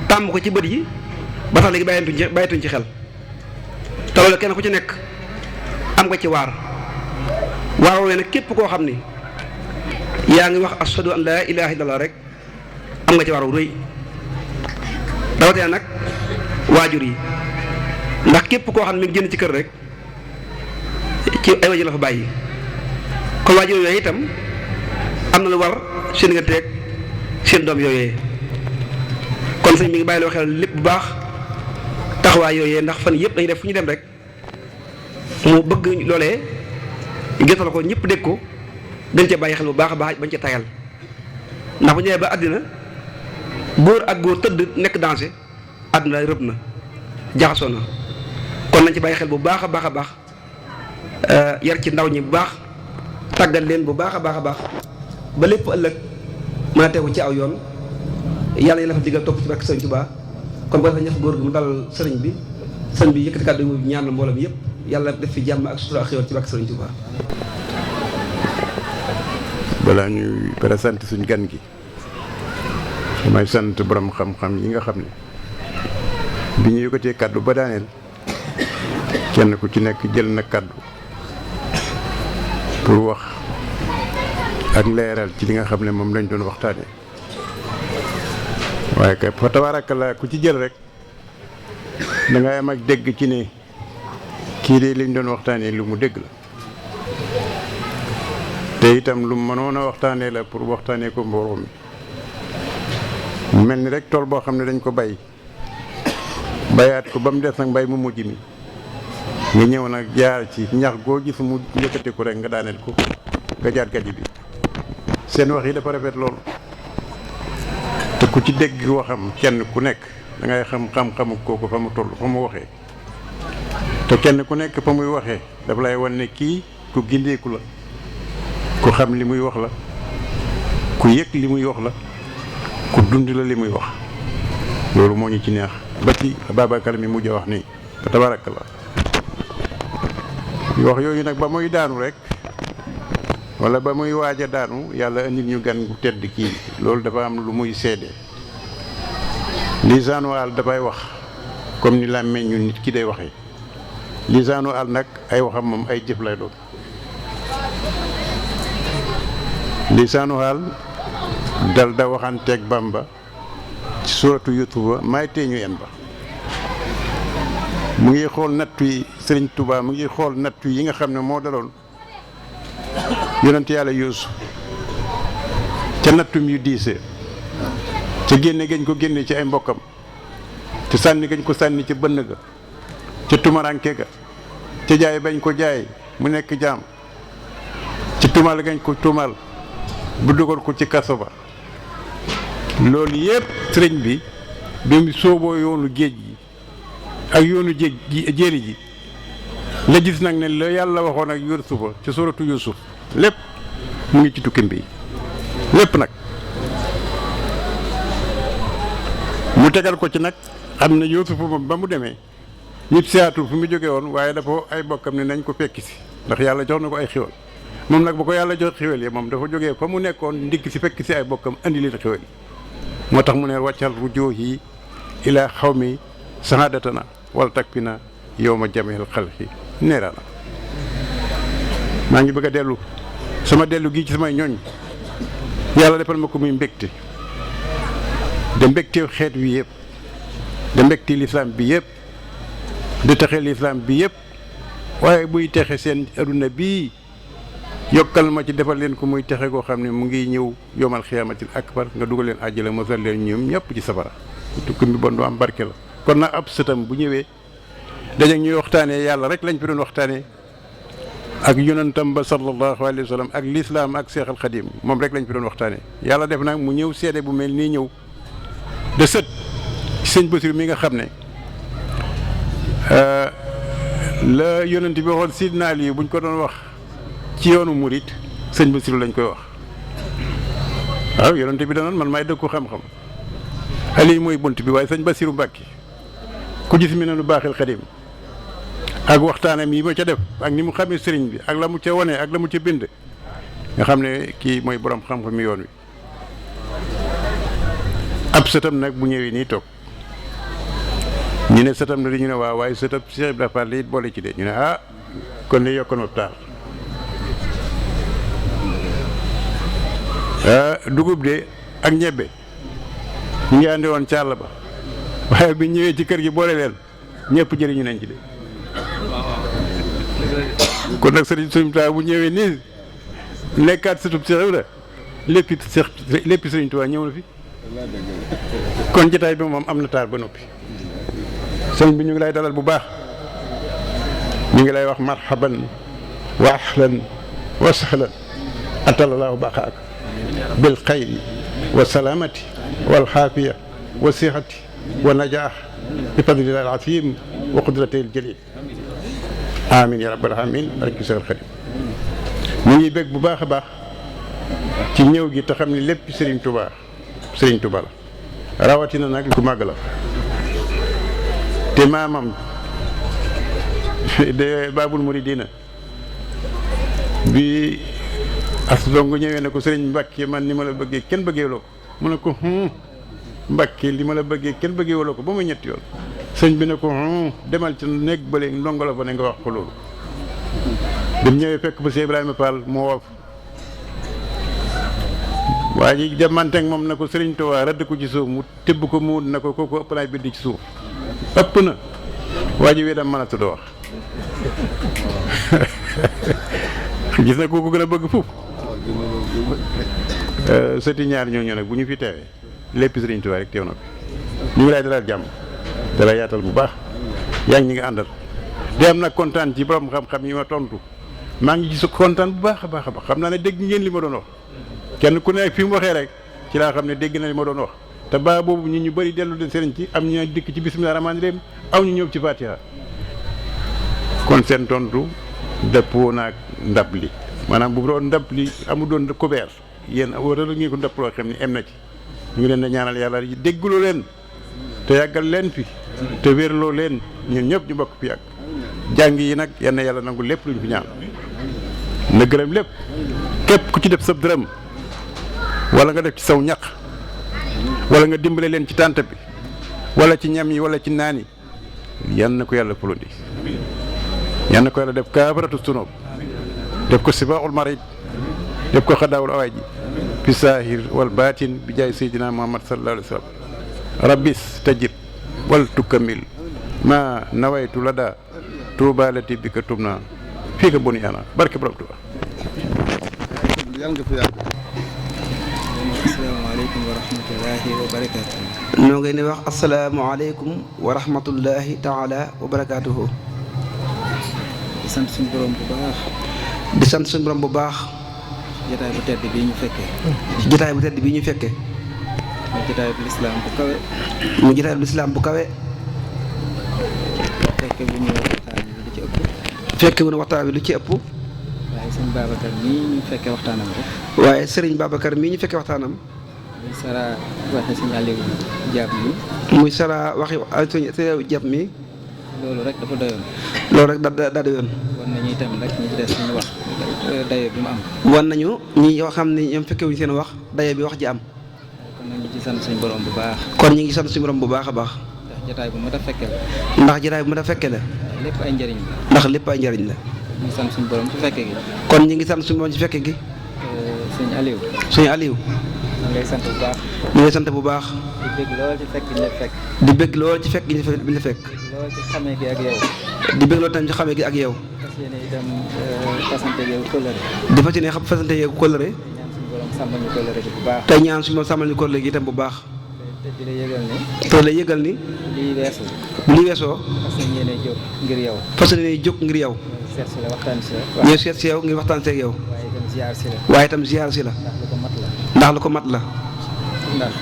tàmm ko ci bët yi ba tax léegi bàyyituñ ci xel te loolu kenn ku ci nekk am nga ci waaroo ne nag képp koo xam ni yaa ngi wax ashadu an laa ilaaha illallah rek am nga ci waaru rëy rawatina nag waajur yi ndax képp koo xam ne mi ngi génn ci kër rek ci ay waajur la fa bàyyi kon waajur yooyu itam am na lu war seen digganteeg seen doom yooyee kon sëñ mi ngi bàyyi loo xel lépp bu baax taxawaay yooyee ndax fan yëpp dañuy def fu ñu dem rek mu bëgg loolee gisal ko ñëpp dégg ko gën cee bàyyi xel bu baax a baax bañ ca tayal ndax bu ñëwee ba àddina góor ak góor tëdd nekk danger àddina rëb na jaxasoo na kon nañ ci bàyyi xel bu baax a baax a baax yar ci ndaw ñi bu baax tàggal leen bu baax a baax a baax ba lépp ëllëg mën a tegu ci aw yoon yàlla yi la fa digal topp ci barke Sëriñ Tuubaa kon boo defee ñëf góor gi mu dal sëriñ bi yëkkati kàddu yi ñaan mbooloo mi yëpp yàlla def fi jàmm ak sutura ak xéwal ci barke Sëriñ Tuubaa. balaa ñuy présenté suñ gan gi damay sant borom xam-xam yi nga xam ne bi ñu yëkkatee kàddu ba daaneel kenn ku ci nekk jël na kàddu pour wax ak leeral ci li nga xam ne moom lañ doon waxtaanee waaye kay fa tabaarakallaa ku ci jël rek da ngay am ak dégg ci ne kii de liñ doon waxtaanee lu mu dégg la te itam lu mënoon a waxtaanee la pour waxtaanee ko mbooloo mi mu mel ni rek tool boo xam ne dañ ko bay bayaat ko ba mu des nag mbay mu mujj mi nga ñëw nag jaar ci ñax goo gis mu yëkkati ko rek nga daaneel ko nga jaar gaji bi seen wax yi dafa rafet lool ku ci dégg waxam kenn ku nekk da ngay xam-xamu kooku fa mu toll fa mu waxee te kenn ku nekk fa muy waxee dafa lay wan ne kii ku gindeeku la ku xam li muy wax la ku yëg li muy wax la ku dund la li muy wax loolu moo ñu ci neex ba ci Babacar mi mujj a wax nii tabarakallah wax yooyu nag ba muy daanu rek wala ba muy waaj a daanu yàlla indil ñu gan gu tedd kii loolu dafa am lu muy seede lisaanu al dafay wax comme ni làmmiñ ñu nit ki day waxee lisaanu al nag ay waxam moom ay jëf lay doon lisaanu al dal da waxanteeg Bamba ci suratu yutuba may tee ñu en ba mu ngi xool nattu yi Sëriñ Tuubaa mu ngi xool nattu yi nga xam ne moo daloon yonent yàlla Yuusuf ca nattum yu diisee ca génne gañ ko génne ci ay mbokkam ca sànni gañ ko sànni ca bënn ga ca tumaranke ga ca jaay bañ ko jaay mu nekk jaam ci tumal gañ ko tumal bu dugal ko ci kaso ba loolu yépp sëriñ bi mu sooboo yoonu géej gi ak yoonu géej gi jéeri ji la gis nag ne la yàlla waxoon ak Yuusufa ci suratu Yuusuf lépp mu ngi ci tukkim bi lépp nag mu tegal ko ci nag xam ne Yuusufa moom ba mu demee ñib siyaatul fu mu jóge woon waaye dafa ay bokkam ne nañ ko fekki si ndax yàlla jox na ko ay xiwal moom nag bu ko yàlla jox xiwal yi moom dafa jógee fa mu nekkoon ndikk si fekk si ay bokkam andi leen xiwal yi moo tax mu ne wàccal rujuuhi ilaa xawmi sahadatana wala takfina yawma jamihil xalqi neeraana maa ngi bëgg a dellu sama dellu gii ci samay ñooñ yàlla defal ma ko muy mbégte da mbégteew xeet wi yëpp da mbégte lislaam bi yëpp di texe lislaam bi yëpp waaye buy texe seen aduna bii yokkal ma ci defal leen ko muy texe koo xam ne mu ngi ñëw yomal xiyaamatil akbar nga dugal leen àjjala mosal leen ñoom ñëpp ci safara tukki bi bon du am barke la kon nag ab sëtam bu ñëwee dañu ñuy waxtaanee yàlla rek lañ fi doon waxtaanee ak yonentam ba sallallahu alayhi wa sallam ak lislaam ak seexal xadim moom rek lañ fi doon waxtaanee yàlla def nag mu ñëw seede bu mel nii ñëw de sët ci sëñ Basiru mi nga xam ne la yonent bi waxoon sidna Ali buñ ko doon wax ci yoonu murit sëñ Basiru lañ koy wax waaw yonent bi danoon man maay dëkku xam-xam Ali mooy bunt bi waaye sëñ Basiru Mbàkke ku gis mi ne lu baaxil xadim ak waxtaanam yi ma ca def ak ni mu xamee sëriñ bi ak la mu ca wone ak la mu ca bind nga xam ne kii mooy borom xam-xam yoon wi ab sëtam nag bu ñëwee nii toog ñu ne sëtam na dañu ne waaw waaye sëtam Cheikh Ibrahima Fall it boole ci de ñu ne ah kon de yokkoon ab taar dugub de ak ñebbe ñu ngi àndi woon càll ba waaye bi ñëwee ci kër gi boole leen ñëpp jëriñu nañ ci de kon nag sëriñ Tuubaa bu ñëwee nii nekkaat sëtub Cheikh Ibrahima léppi sëriñ Tuubaa ñëw na fi kon jotaay bi moom am na taar ba noppi sëriñ bi ñu ngi lay dalal bu baax ñu ngi lay wax marhaban wa ahlan wa sahlan atalallahu baqaak bil xayri wa salaamati wal xaafiya wa sihati wa najaax bi fadlillahi al azim wa qudratihi al jalil amin ya rabbal alamin barke Seex al Xadim ñu ngi bég bu baax a baax ci ñëw gi te xam ne lépp Sëriñ Tuubaa la rawatina nag ku màgg la te maamam de Baabul Muridiina bi as dongu ñëwee ne ko Sëriñ Mbàkke man ni ma la bëggee kenn bëggee loo ko mu ne ko Mbàkke li ma la bëggee kenn bëggee woo ko ba muy ñetti yoon sëñ bi ne ko demal ci néeg bële ndongo la fa ne nga wax ko loolu bi mu ñëwee fekk ba Cheikh Ibrahima Fall mu woof waa ji demanteeg moom na ko Sëriñ Tuubaa rëdd ko ci suuf mu tibb ko mu na ko kooku ëpp naay bind ci suuf ëpp na waa ji wii dam mën a tudd wax gis na kooku gën a bëgg foofu sëti ñaar ñooñu nag bu ñu fi teewee lépp Sëriñ Tuubaa rek teew na fi ñu ngi lay dalal jàmm da la yaatal bu baax yaa ngi ñi nga àndal di am nag kontaan ci borom xam-xam yi ma tontu maa ngi gis kontaan bu baax a baax a baax xam naa ne dégg ngeen li ma doon wax kenn ku nekk fi mu waxee rek ci laa xam ne dégg na li ma doon wax te baa boobu ñu bëri dellu de sëriñ ci am ñu dikk ci bismillah rahmaani rahim aw ñu ñëw ci fatiha kon seen tontu dëppoo naag ndab li maanaam bu doon ndab li amu doon couvert yéen wara la ngeen ko ndab loo xam ne em na ci ñu ngi leen di ñaanal yàlla déggloo leen te yàggal leen fi te wérloo leen ñun ñëpp ñu bokk fi yàgg jàng yi nag yenn yàlla nangu lépp luñ fi ñaan na gërëm lépp képp ku ci def sa dërëm wala nga def ci saw ñaq wala nga dimbale leen ci tànt bi wala ci ñam yi wala ci naan yi yan na ko yàlla fulondi yan na ko yàlla def kaabaratu sunoob def ko sibaaxul marid def ko xadaawul awaay ji fi saahir wal baatin bi jaay seydina muhammad sallallahu alayhi wa sallam rabbis tajib wal tukkamil ma nawaytu lada tuubalati bi ka tub naa fii ka boni ana barke borom Tuuba yàlla nga fi yàgg. asalaamaaleykum wa rahmatullahi wa barakaatu. ñoo ngi leen wax asalaamaaleykum wa rahmatullahi taala wa barakaatuhu. di sant suñu borom bu baax. di sant suñu borom bu baax. jotaay bu tedd bii ñu fekkee. jotaay bu tedd bii ñu fekkee. mu jotaay bu lislaam bu kawe. mu jotaay bu lislaam bu kawe. fekke bu ñu waxtaan bi lu ci ëpp. fekke bu ñu waxtaan bi lu ci ëpp. waaye sëñ Babacar mii ñu fekkee waxtaanam rek. waaye sëriñ Babacar mii ñu fekkee waxtaanam. muy Sara waxe sëñ Aliou Diab mi. muy Sara waxi sëñ Aliou Diab mi. loolu rek dafa doyoon. loolu rek daa doyoon. wan nañu itam rek ñi ci des ñu wax dayo bi mu am. wan nañu ñi yoo xam ne ñoom fekkewuñu seen wax dayo bi wax ji am. kon nag ñu ci sant suñu borom bu baax. kon ñu ngi sant suñu borom bu baax a baax. ndax jotaay bu mat a fekke la. ndax jotaay bu mat a fekke la. lépp ay njëriñ la. ndax lépp ay njëriñ la. ñu sant suñu borom ci fekke gi. kon ñu ngi sant suñu borom ci fekke gi. sëñ Aliou. sëñ Aliou. ñu ngi lay sant bu baax. ñu ngi lay sant bu baax. di bëgg lool ci fekk gi ñu la fekk. di bëgg lool ci fekk gi ñu la fekk. lool ci xamee gi ak yow. di bëgg lool tamit ci xamee gi ak yow. fas yéene itam fasante yow kóllëre. di fas yéene fasante yow kóllëre. ñaan suñu borom sàmmal ñu kóllëre gi bu baax. tey ñaan suñu borom sàmmal ñu kóllëre gi itam bu baax. te di la yëgal ni. te la yëgal ni. lii weesu. bu lii weesoo. fas yéene jóg ngir yow. fas yéene jóg ngir yow. seet si la waxtaan si la. ñëw seet si yow ngir waxtaan seeg yow. waaye itam ziar si la. waaye itam ziar si la. ndax lu ko mat la. ndax lu ko mat la. ndax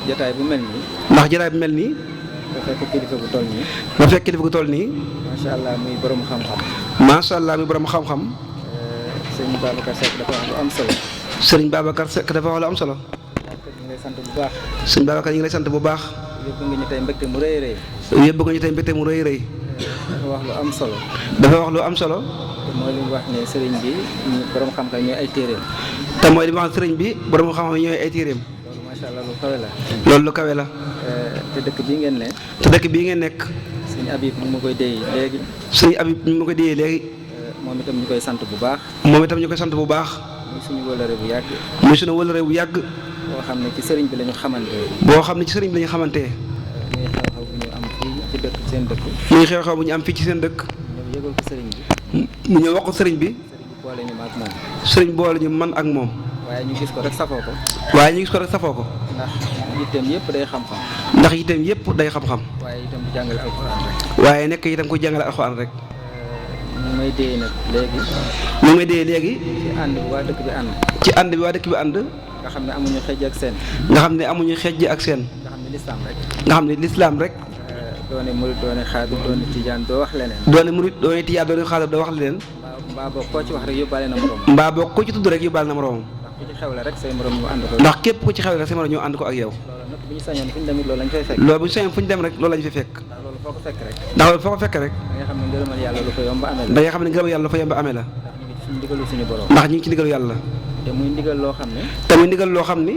jotaay bu mel nii. ndax jotaay bu mel nii. nga fekk kilifa bu toll nii. nga fekk kilifa gu toll nii. macha allah muy borom xam-xam. macha allah muy borom xam-xam. sëñ Babacar Seck dafa wax lu am solo. sëriñ Babacar Seck dafa wax lu am solo. ñu ngi lay sant bu baax. sëñ Babacar ñu ngi lay sant bu baax. yóbbu nga ñu tey mbégte mu rëy rëy. yóbbu nga ñu tey mbégte mu rëy rëy. dafa wax lu am solo. dafa wax lu am solo. te mooy li mu wax ne sëriñ bi ñu borom xam-xam ñooy ay téeréem. te mooy li mu wax sëriñ bi borom xam-xam ñooy ay téeréem. loolu macha allah lu kawe la. loolu lu kawe la. te dëkk bii ngeen ne. te dëkk bii ngeen nekk. sëñ Habib mu ma koy déy léegi. sëñ Habib mu ma koy déyee léegi. moom itam ñu koy sant bu baax. moom itam ñu koy sant bu baax. muy suñu wëlëre bu yàgg. muy suñu wëlëre bu yàgg. boo xam ne ci sëriñ bi la ñu xamante. boo xam ne ci sëriñ bi la ñu xamante. muy xew-xew bu ñu am fii ci dëkk seen dëkk. muy xew-xew bu ñu am fii ci seen dëkk. ñëw yëgal ko sëriñ bi. mu ñëw wax ko sëriñ bi. sëriñ bi boole ñu ma ak moom. sëriñ boole ñu man ak moom. waaye ñu gis ko rek safoo ko. waaye ñu gis ko rek safoo ko. ndax yitteem yëpp day xam-xam. ndax itam yëpp day xam-xam. waaye itam bu jàngale alxuraan rek. waaye nekk itam ku jàngale alxuraan rek. ñu may déy nag léegi. ñu may déyee léegi. ci ànd bi waa dëkk bi ànd. ci ànd bi waa dëkk bi ànd. nga xam ne amuñu xëj ak seen. nga xam ne amuñu xejj ak seen. nga xam ne lislaam rek. nga xam ne lislaam rek. doone murid doone xaadir doone tijaan doo wax leneen. doone murit doone tijaan doone xaadir doo wax leneen. mbaa boo koo ci wax rek yóbbaale na moroom. mbaa boo ko ci tudd rek yóbbaale na moroomam. ndax ku ci xewle rek say moroom ñu ànd ko. ndax képp ku ci xew rek sa moroom ñu ànd ko ak yow. loolu nag bu ñu sañoon fu ñu demit loolu lañ fay fekk. loolu bu ñu sañoon fu ñu dem rek loolu lañ fay fekk. ndax loolu foo ko fekk rek. ndax loolu foo ko fekk rek. da nga xam ne ngërëmal yàlla lu ko yomb amee la. da nga xam ne ngërëm yàlla fa yomb amee la. ndax ñu ngi ci ndigalu suñu borom. ndax ñu ngi ci ndigalu yàlla. te muy ndigal loo xam ne. te muy ndigal loo xam ni.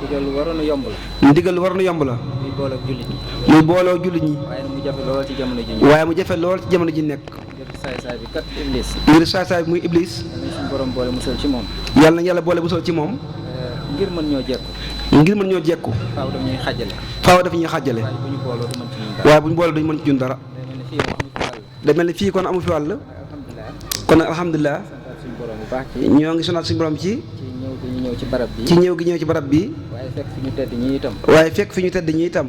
ndigal lu waroon a yomb la. ndigal lu waroon a yomb la. muy boole ak jullit ñi. muy booloo jullit ñi. waaye mu jafe lool ci jamono ji ñu. waaye mu jafe lool ci jamono ji nekk. ngir saay-saay bi kat iblis. ngir saay-saay bi muy iblis. dañu suñu borom boole musal ci moom. yàlla na yàlla boole musal ci moom. ngir mën ñoo jekku. ngir mën ñoo jekku. faaw daf ñuy xàjjale. faaw daf ñuy xàjjale. waaye bu ñu booloo du mën ci ñun dara. waaye bu ñu boole duñ mën ci ñun dara. day mel ni fii moom amu fi day mel ni fii kon amu fi wàll. wàll. alhamdulilah. kon nag alhamdulilah. santaat suñu borom bu baax ci. ñoo ngi sonal suñu borom ci. ñëw gi ñu ñëw ci barab bi. ci ñëw gi ñëw ci barab bi. waaye fekk fi ñu tedd ñi itam. waaye fekk fi ñu tedd ñi itam.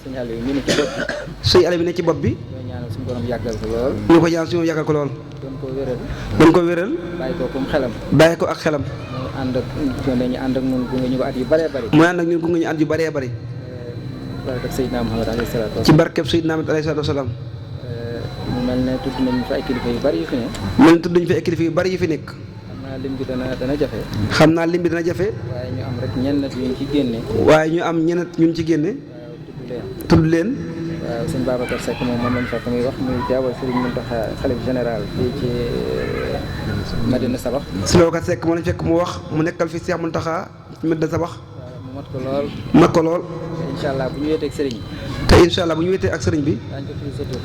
sëñ Aliou mi ne ci bopp bi. sëñ Aliou bi ne ci bopp bi. ñoo ñaanal suñu borom yàggal ko lool. ñu ko ñaan suñu yàggal ko lool. doon ko wéral. dañ ko wéral. bàyyi ko comme xelam. bàyyi ko ak xelam. ñu ànd ak ñun gunge ñu ko at yu bëree bëri. mooy ànd ak ñun gunge ñu ànd yu bëree bëri. barkeb Seydina Muhammad alayhi salaatu wa ci barkeb Seydina Muhammad alayhi salaatu wa salaam. mu mel ne tudd nañu fa ay kilifa yu bari yu fi ne. mel ne tudd nañu fa ay kilifa yu bari yu fi nekk. xam naa lim bi dana jafe. xam naa lim bi dana jafe. waaye ñu am rek ñenn ñu ci génne. waaye ñu am ñenn ñun ci génne. waaw tudd leen. waaw sëñ Babacar Seck moom lañ fekk muy wax muy jaawal Serigne Mountakha xalif général fii ci Madina Sabax. sëñ Babacar Seck moom lañ fekk mu wax mu nekkal fi Cheikh Mountakha ci Madina Sabax. mu mat ko lool. mat ko lool. incha allah bu ñu wéetee ak Serigne bi. te incha allah bu ñu wéetee ak sëriñ bi. daañu ko tudd sa tur.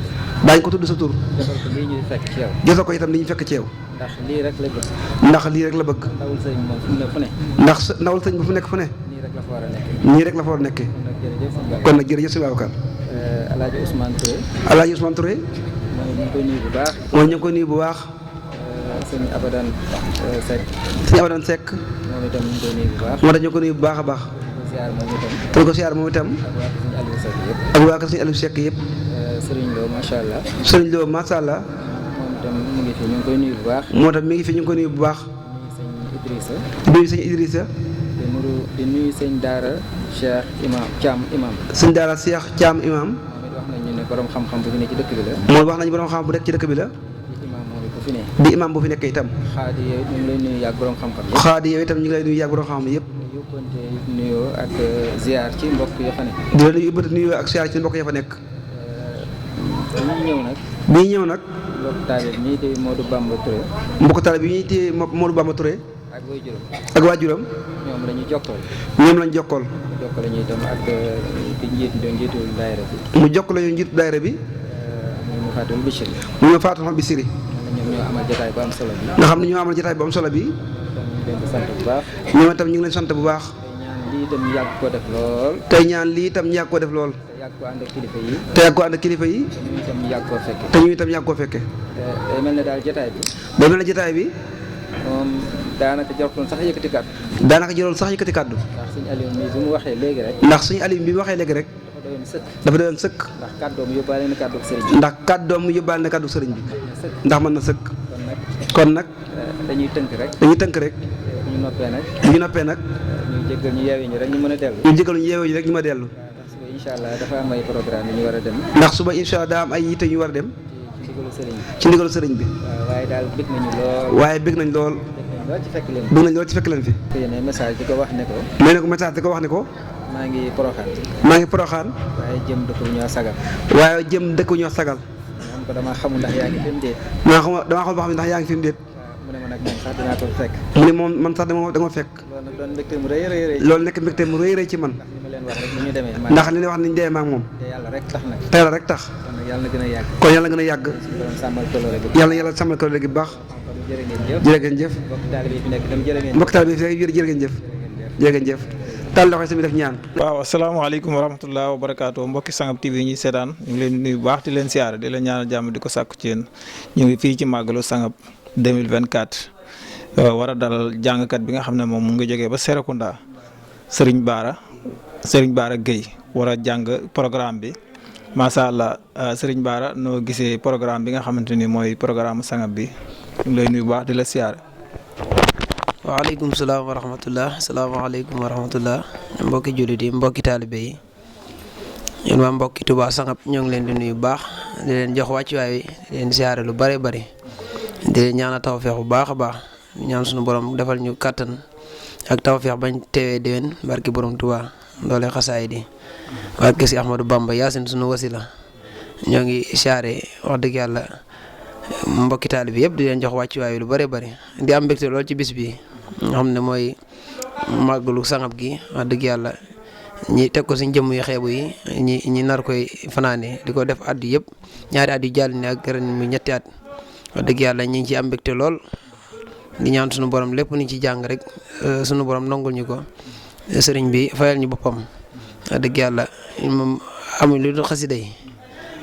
daañu ko tudd sa tur. defal ko lii ñuy fekk ci yow. jotoo ko itam li ñu fekk ci yow. ndax lii rek la bëgg. ndax lii rek la bëgg. ndawul sëriñ moom fu mu ne fu ne. ndax ndawul sëriñ bi fu nekk fu ne. nii rek la fa war a nekk. nii rek la fa war a nekkee. kon nag jërëjëf sëñ Babacar. Alaaji Ousmane Touré. Alaaji Ousmane Touré. moom ñu ngi koy nuyu bu baax. moom ñu ngi koy nuyu bu baax. sëñ Abadan Seck. sëñ Abadan Seck. moom itam ñu ngi koy nuyu bu baax. moo tax ñu ngi ko nuyu bu baax a baax. te ko siyaar moom itam. ak waa kër sëñ Aliou Seck yëpp. Sëriñ Lo macha allah. Sëriñ Lo macha allah. moom itam mu ngi fi ñu ngi koy nuyu bu baax. moo tax mi ngi fi ñu ngi koy nuyu bu baax. di nuyu sëñ Idrissa. di nuyu sëñ Idrissa. di nuyu sëñ Daara Cheikh Imam Thiam Imam. sëñ Daara Cheikh Thiam Imam. moom it wax nañu ne borom xam-xam bu fi ne ci dëkk bi la. mooy wax nañu borom xam bu nekk ci dëkk bi la. di imam moom it bu fi ne. di imam bu fi nekk itam. xaadi yow ñu ngi lay nuyu yàgg borom xam-xam yëpp. xaadi yow itam ñu ngi lay nuyu yàgg borom xam-xam yëpp. di yóbbante nuyoo ak ziar ci mbokk yoo fa nekk. di la nuyu yóbbante nuyoo ak ziar ci mbokk yoo fa nekk. ñuy ñëw nag. bii ñëw nag. mbokk taalib ñii di Modou Bamba Touré. mbokk taalib bi ñuy téye Modou Bamba Touré. ak waajuram. ak waajuram. ñoom la ñuy jokkool. ñoom lañ jokkool. jokkale ñu itam ak di njiitu daayira bi. mu jokkale ñu njiitu daayira bi. mu Fatou Bichiri. mu Fatou Bichiri. ñoom ñoo amal jotaay bu am solo bi. nga xam ne ñoo amal jotaay bu am solo bi. ñu ngi leen di sant bu baax. ñoom itam ñu ngi leen sant bu baax. lii itam ñu yàgg ko def lool. tey ñaan lii itam ñu yàgg ko def lool. te yàgg ko ànd ak kilifa yi. te yàgg ko ànd ak kilifa yi. te ñu itam ñu yàgg koo fekke. te ñu itam yàgg koo fekke. day mel ne daal jotaay bi. day mel ne jotaay bi. moom daanaka jotoon sax yëkkati kàddu. daanaka jëloon sax yëkkati kàddu. ndax suñu Aliou mi bi mu waxee léegi rek. ndax suñu Aliou bi mu waxee léegi rek. dafa doyoon sëkk. dafa doyoon sëkk. ndax kàddoom yóbbaale na kàddu sëriñ bi. ndax kàddoom yóbbaale na kàddu sëriñ bi. ndax mën na sëkk. kon nag. dañuy tënk rek. dañuy tënk rek. bu ñu noppee nag. bu ñu noppee nag. ñu jéggal ñu yeewee ñu rek ñu mën a dellu. ñu jéggal ñu yeewee ñu rek ñu mën a dellu. ndax suba incha allah dafa am ay programme yu ñu war a dem. ndax suba incha allah daa am ay yitte yu war a dem. ci ndigalu sëriñ bi. ci ndigalu sëriñ bi. waaw waaye daal bëgg nañu lool. waaye bëgg nañ lool. lool ci fekk leen. bëgg nañ lool ci fekk leen fi. yéen message di ko wax ne ko. nee na ko message di ko wax ne ko. maa ngi poroxaan. maa ngi poroxaan. waaye jëm dëkk bu ñoo sagal. waaye jëm dëkk bu ñoo sagal. man ko damaa xamul ndax yaa ngi fi mu déet. damaa xamul ba xam ne ndax yaa ngi fi mu déet. mu ne ma nag moom sax dinaa ko fekk. mu ne moom man sax dama fekk. loolu nag doon mbégte mu rëy rëy rëy. loolu nekk mbégte mu rëy rëy ci man. ndax li ma leen wax rek ni ñu demee. ndax li leen wax ni ñu demee ma ak moom. te yàlla rek tax nag. te yàlla rek tax. kon nag yàlla na gën a yàgg. kon yàlla gën a yàgg. suñu borom sàmmal kóllëre gi. yàlla sàmmal kóllëre gi bu baax. jërë ngeen jëf. jërë ngeen jëf. mbokk taalibe yi fi nekk itam jërë ngeen jëf. mbokk taalibe yi fi nekk jërë ngeen jëf. jërë ngeen jëf. tàll loxo si def ñaan. waaw asalaamaaleykum wa rahmatulah wa barakaatu mbokki Sangab TV ñuy seetaan ñu ngi leen di nuyu bu baax di leen siyaare di leen ñaanal jàmm di ko sàkku ci yéen ñu ngi fii ci màggalu Sangab 2024 war a dalal jàngkat bi nga xam ne moom mu ngi jógee ba Serekunda Serigne Bara Gueye war a jàng programme bi macha allah Serigne Bara noo gisee programme bi nga xamante ni mooy programme Sangab bi ñu ngi lay nuyu bu baax di la siyaare. waaleykum salaam wa rahmatullah salaamaaleykum wa rahmatullah mbokki jullit yi mbokki taalibe yi yéen waa mbokki Touba Sangab ñoo ngi leen di nuyu bu baax di leen jox wàccuwaay wi di leen siyaare lu bare bari di leen ñaanal tawfeex bu baax a baax ñaan suñu borom defal ñu kàttan ak tawfeex bañ teewee déwén barki borom Touba doole xasaay di barki si Ahmadou Bamba Yaasin suñu wasila ñoo ngi siyaare wax dëgg yàlla mbokki taalibe yëpp di leen jox wàccuwaay wi lu bare bari di am mbégte lool ci bis bi nga xam ne mooy màggalu Sangab gi wax dëgg yàlla ñi teg ko suñ jëmm yu xeebu yi ñi nar koy fanaane di ko def at yëpp ñaari at yu jàll ni ak ren mu ñetti at wax dëgg yàlla ñi ngi ci am mbégte lool di ñaan suñu borom lépp ni ci jàng rek suñu borom nangul ñu ko sëriñ bi fayal ñu boppam wax dëgg yàlla moom amuñ lu dul xasida yi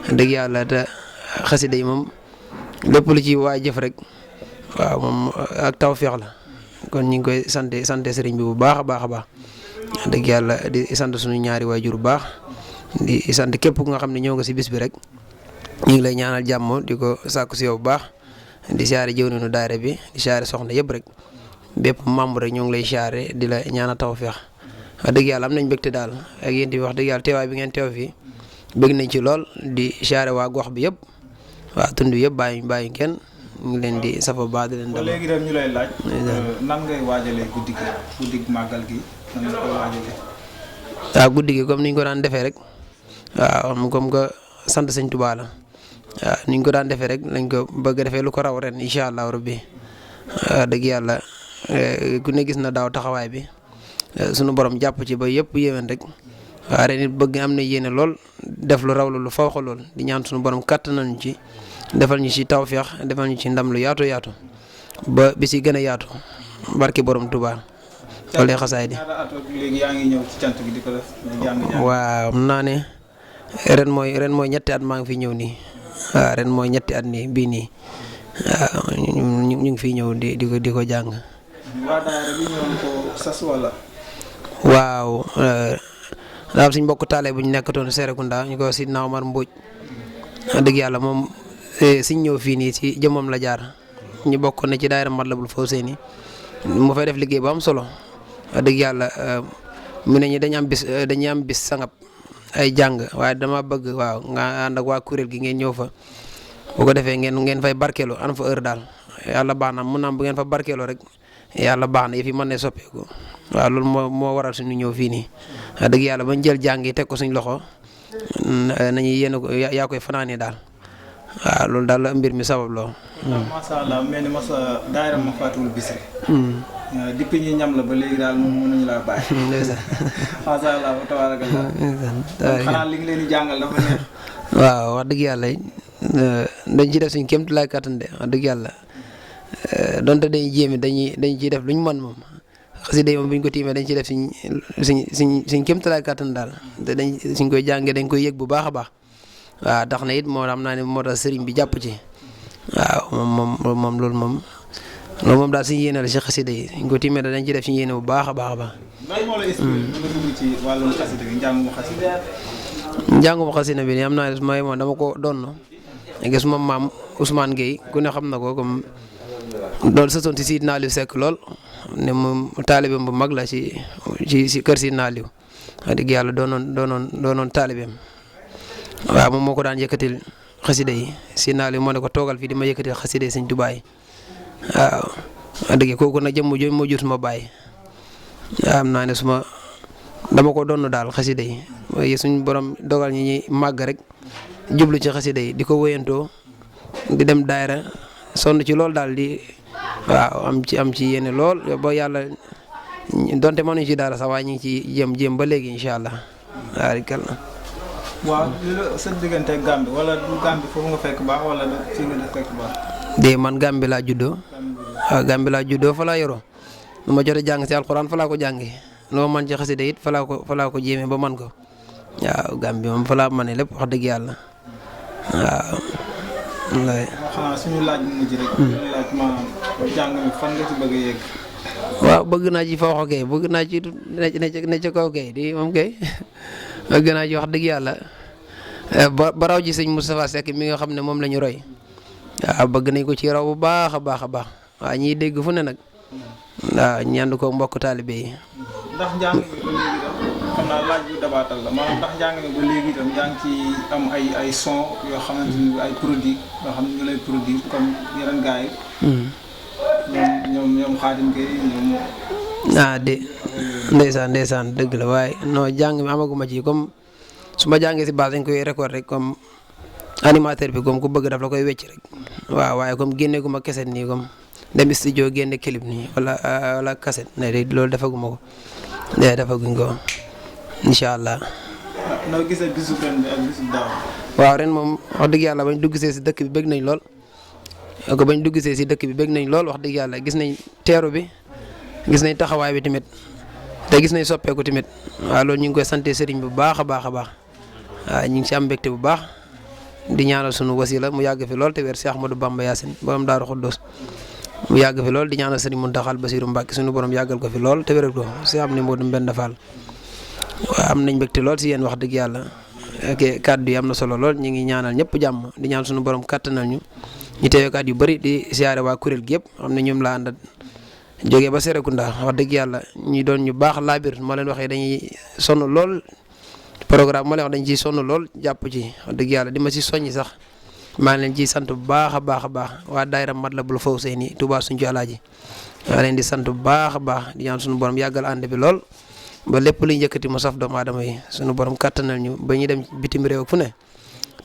wax dëgg yàlla te xasida yi moom lépp lu ci waay jëf rek waaw moom ak tawfeex la kon ñu ngi koy sante sëriñ bi bu baax a baax a baax dëgg yàlla di sant suñu ñaari waajur bu baax di sant képp ku nga xam ne ñëw nga si bis bi rek ñu ngi lay ñaanal jàmm di ko sàkku si yow bu baax di siyaare jëwriñu daayira bi di siyaare soxna yëpp rek bépp membre rek ñoo ngi lay siyaare di la ñaanal tawfeex wax dëgg yàlla am nañ mbégte daal ak yéen bi wax dëgg yàlla teewaay bi ngeen teew fii bëgg nañ ci lool di siyaare waa gox bi yëpp waa tund yëpp bàyyi kenn ñu ngi leen di safa baax di leen dem. léegi dem ñu lay laaj. nan ngay waajalee guddi màggal gi nan nga koy waajalee. waaw guddi gi comme ni ñu ko daan defee rek waaw comme que sant sëñ Tuubaa la waaw ni ñu ko daan defee rek lañ ko bëgg a defee lu ko raw ren incha allah rabbi dëgg yàlla ku ne gis na daaw taxawaay bi sunu borom jàpp ci ba yëpp yéwén rek waaw ren it bëgg am na yéene lool def lu raw lu fawxa lool di ñaan sunu borom kàttanal ñu ci defal ñu ci tawféex defal ñu ci ndam lu yaatu ba bis yi gën a yaatu barki borom Tuubaa wala xasaay di. léegi yaa ngi ñëw ci cant gi di ko def di jàng. waaw xam naa ne ren mooy ñetti at maa ngi fi ñëw nii waaw ren mooy ñetti at nii bii nii waaw ñu ngi fiy ñëw di ko jàng. waa daara bi ñëwoon ko sas wala. waaw daal suñ mbokk taale bu ñu nekkatoon Serekunda ñu ko Sidna Omar Mbodj dëgg yàlla moom suñ ñëw fii nii ci jëmmam la jaar ñu bokk ne ci daayira Matlabul Fawzayni mu fay def liggéey bu am solo dëgg yàlla mu ne ñi dañuy am bis sangab ay jàng waaye dama bëgg waaw nga ànd ak waa kuréel gi ngeen ñëw fa bu ko defee ngeen fay barkeelu an fa heure daal yàlla baax na mun naa bu ngeen fa barkeeloo rek yàlla baax na yëf yi mën ne soppeeku waaw loolu moo waral suñu ñëw fii nii dëgg yàlla bañ jël jàng yi teg ko suñ loxo nañu yéen ko yaa koy fanaanee daal waaw loolu daal la mbir mi sabab loo. macha allah mel ni masa daayira ma Fatul Bisri. depuis ñi ñam la ba léegi daal moom mënuñu laa bàyyi. macha allah tabaarakallah. xanaa li ngi leen di jàngal dafa neex. waaw wax dëgg yàlla dañ ciy def suñ kéemtulaay kàttan de wax dëgg yàlla donte dañuy jéem dañ ciy def luñ mën moom xasida yi moom bu ñu ko tiimee dañ ciy def suñ kéemtulaay kàttan daal te suñ koy jàngee dañ koy yëg bu baax a baax waaw tax na it moo xam naa ne moo tax sëriñ bi jàpp ci waaw moom loolu moom daal suñu yéene la si xasida yi suñ ko tiimee dañ ciy def suñu yéene bu baax a baax a baax. lan moo la expliqué nga dugg ci wàllum xasida gi njàngum xasida. njàngum xasida bi am naa ne may moom dama ko doon gis moom maam Ousmane Gueye ku ne xam na ko comme doon sësoon si Sidna Aliou Seck lool ne moom taalibeem bu mag la ci kër Sidna Aliou wax dëgg yàlla doonoon taalibeem waaw moom moo ko daan yëkkatil xasida yi Sidna Aliou moo ne ko toogal fii di ma yëkkatil xasida yi Sëñ Tuubaa yi waaw wax dëgg kooku nag jëmm jooju moo jur suma baay waaw am naa ne dama ko doon daal xasida yi waaye suñ borom dogal ñi ñuy màgg rek jublu ci xasida yi di ko wéyantoo di dem daayira sonn ci lool daal di waaw am ci yéene lool ba yàlla donte mënuñ ci dara sax waaye ñu ngi ci jéem ba léegi incha allah waaw li la sa diggante Gambie wala du Gambie foofu nga fekk baax wala fii nga fekk baax. de man Gambie laa juddoo waaw Gambie laa juddoo fa laa yoroo nu ma jotee jàng si alxuraan fa laa ko jàngee loo man ci xasida it fa laa ko jéemee ba man ko waaw Gambie moom fa laa mane lépp wax dëgg yàlla waaw. xanaa suñu laaj mu mujj rek. laaj maanaam jàng mi fan nga ci bëgg a yegg. waaw bëgg naa ci fawxa kay bëgg naa ci ne ca kaw kay di moom kay bëgg naa ci wax dëgg yàlla ba raw ci sëñ Moustapha Seck mi nga xam ne moom la ñu roy waaw bëgg nañ ko ci raw bu baax a baax a baax waaw ñiy dégg fu ne nag waaw ñand ko mbokk taalibe yi. ndax njàng mi ba léegi itam xam naa laaj bu dabaatal la maanaam ndax njàng mi ba léegi itam yaa ngi ci am ay son yoo xamante ni ay produits yoo xam ne ñu lay produire comme yeneen gars yi. ñoom Xaadim Gueye ñoom. de ndeysaan dëgg la waaye non jàng mi amaguma ci comme su ma jàngee si base dañ koy record rek comme animateur bi comme ku bëgg daf la koy wecc rek waaw waaye comme génne gu ma keset nii comme dem studio génne clip nii wala kaset ne de loolu defaguma ko defaguñ ko incha allah. noo gisee bisu ren bi ak bisu daaw. waaw ren moom wax dëgg yàlla bañ dugg see si dëkk bi bëgg nañ lool bañ dugg see si dëkk bi bëgg nañ lool wax dëgg yàlla gis nañ teeru bi gis nañ taxawaay bi tamit te gis nañ soppeeku tamit waaw loolu ñu ngi koy sante sëriñ bu baax a baax a baax waaw ñu ngi si am mbégte bu baax di ñaanal sunu wasila mu yàgg fi lool te wér Cheikh Ahmadou Bamba Yacine borom Daaru Xuddoos mu yàgg fi lool di ñaanal sëriñ Muntaxa Basiru Mbàkke sunu borom yàggal ko fi lool te wéral ko si am ne Modou Mbenda Fall waaw am nañ mbégte lool si yéen wax dëgg yàlla ok kàddu yi am na solo lool ñu ngi ñaanal ñëpp jàmm di ñaan sunu borom kattanal ñu teewee kàddu yu bëri di siyaare waa kuréel gi yëpp xam ne ñoom laa àndat jógee ba Serekunda wax dëgg yàlla ñi doon ñu baax laabir moo leen waxee dañuy sonn lool programme moo leen wax dañ ciy sonn lool jàpp ci wax dëgg yàlla di ma si soññi sax maa ngi leen ciy sant bu baax a baax a baax waa daayira Matlabul Fawzayni Touba Santhiou Alaaji maa leen di sant bu baax a baax di ñaan suñu borom yàggal ànd bi lool ba lépp luy njëkkati mu saf doomu aadama yi suñu borom kattanal ñu ba ñu dem bitim réew ak fu ne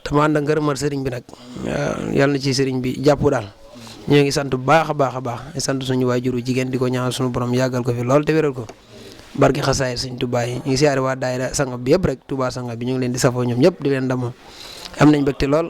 te ma ànd ak ngërëmal sëriñ bi nag yàlla na ci sëriñ bi jàpp daal ñoo ngi sant bu baax a baax a baax di sant suñu waajuru jigéen di ko ñaanal suñu borom yàggal ko fi lool te wéral ko barki xasaay suñ Touba yi ñu ngi siyaare waa daayira sangab bi yëpp rek Touba sangab bi ñu ngi leen di safoo ñoom ñëpp di leen damoo am nañ mbégte lool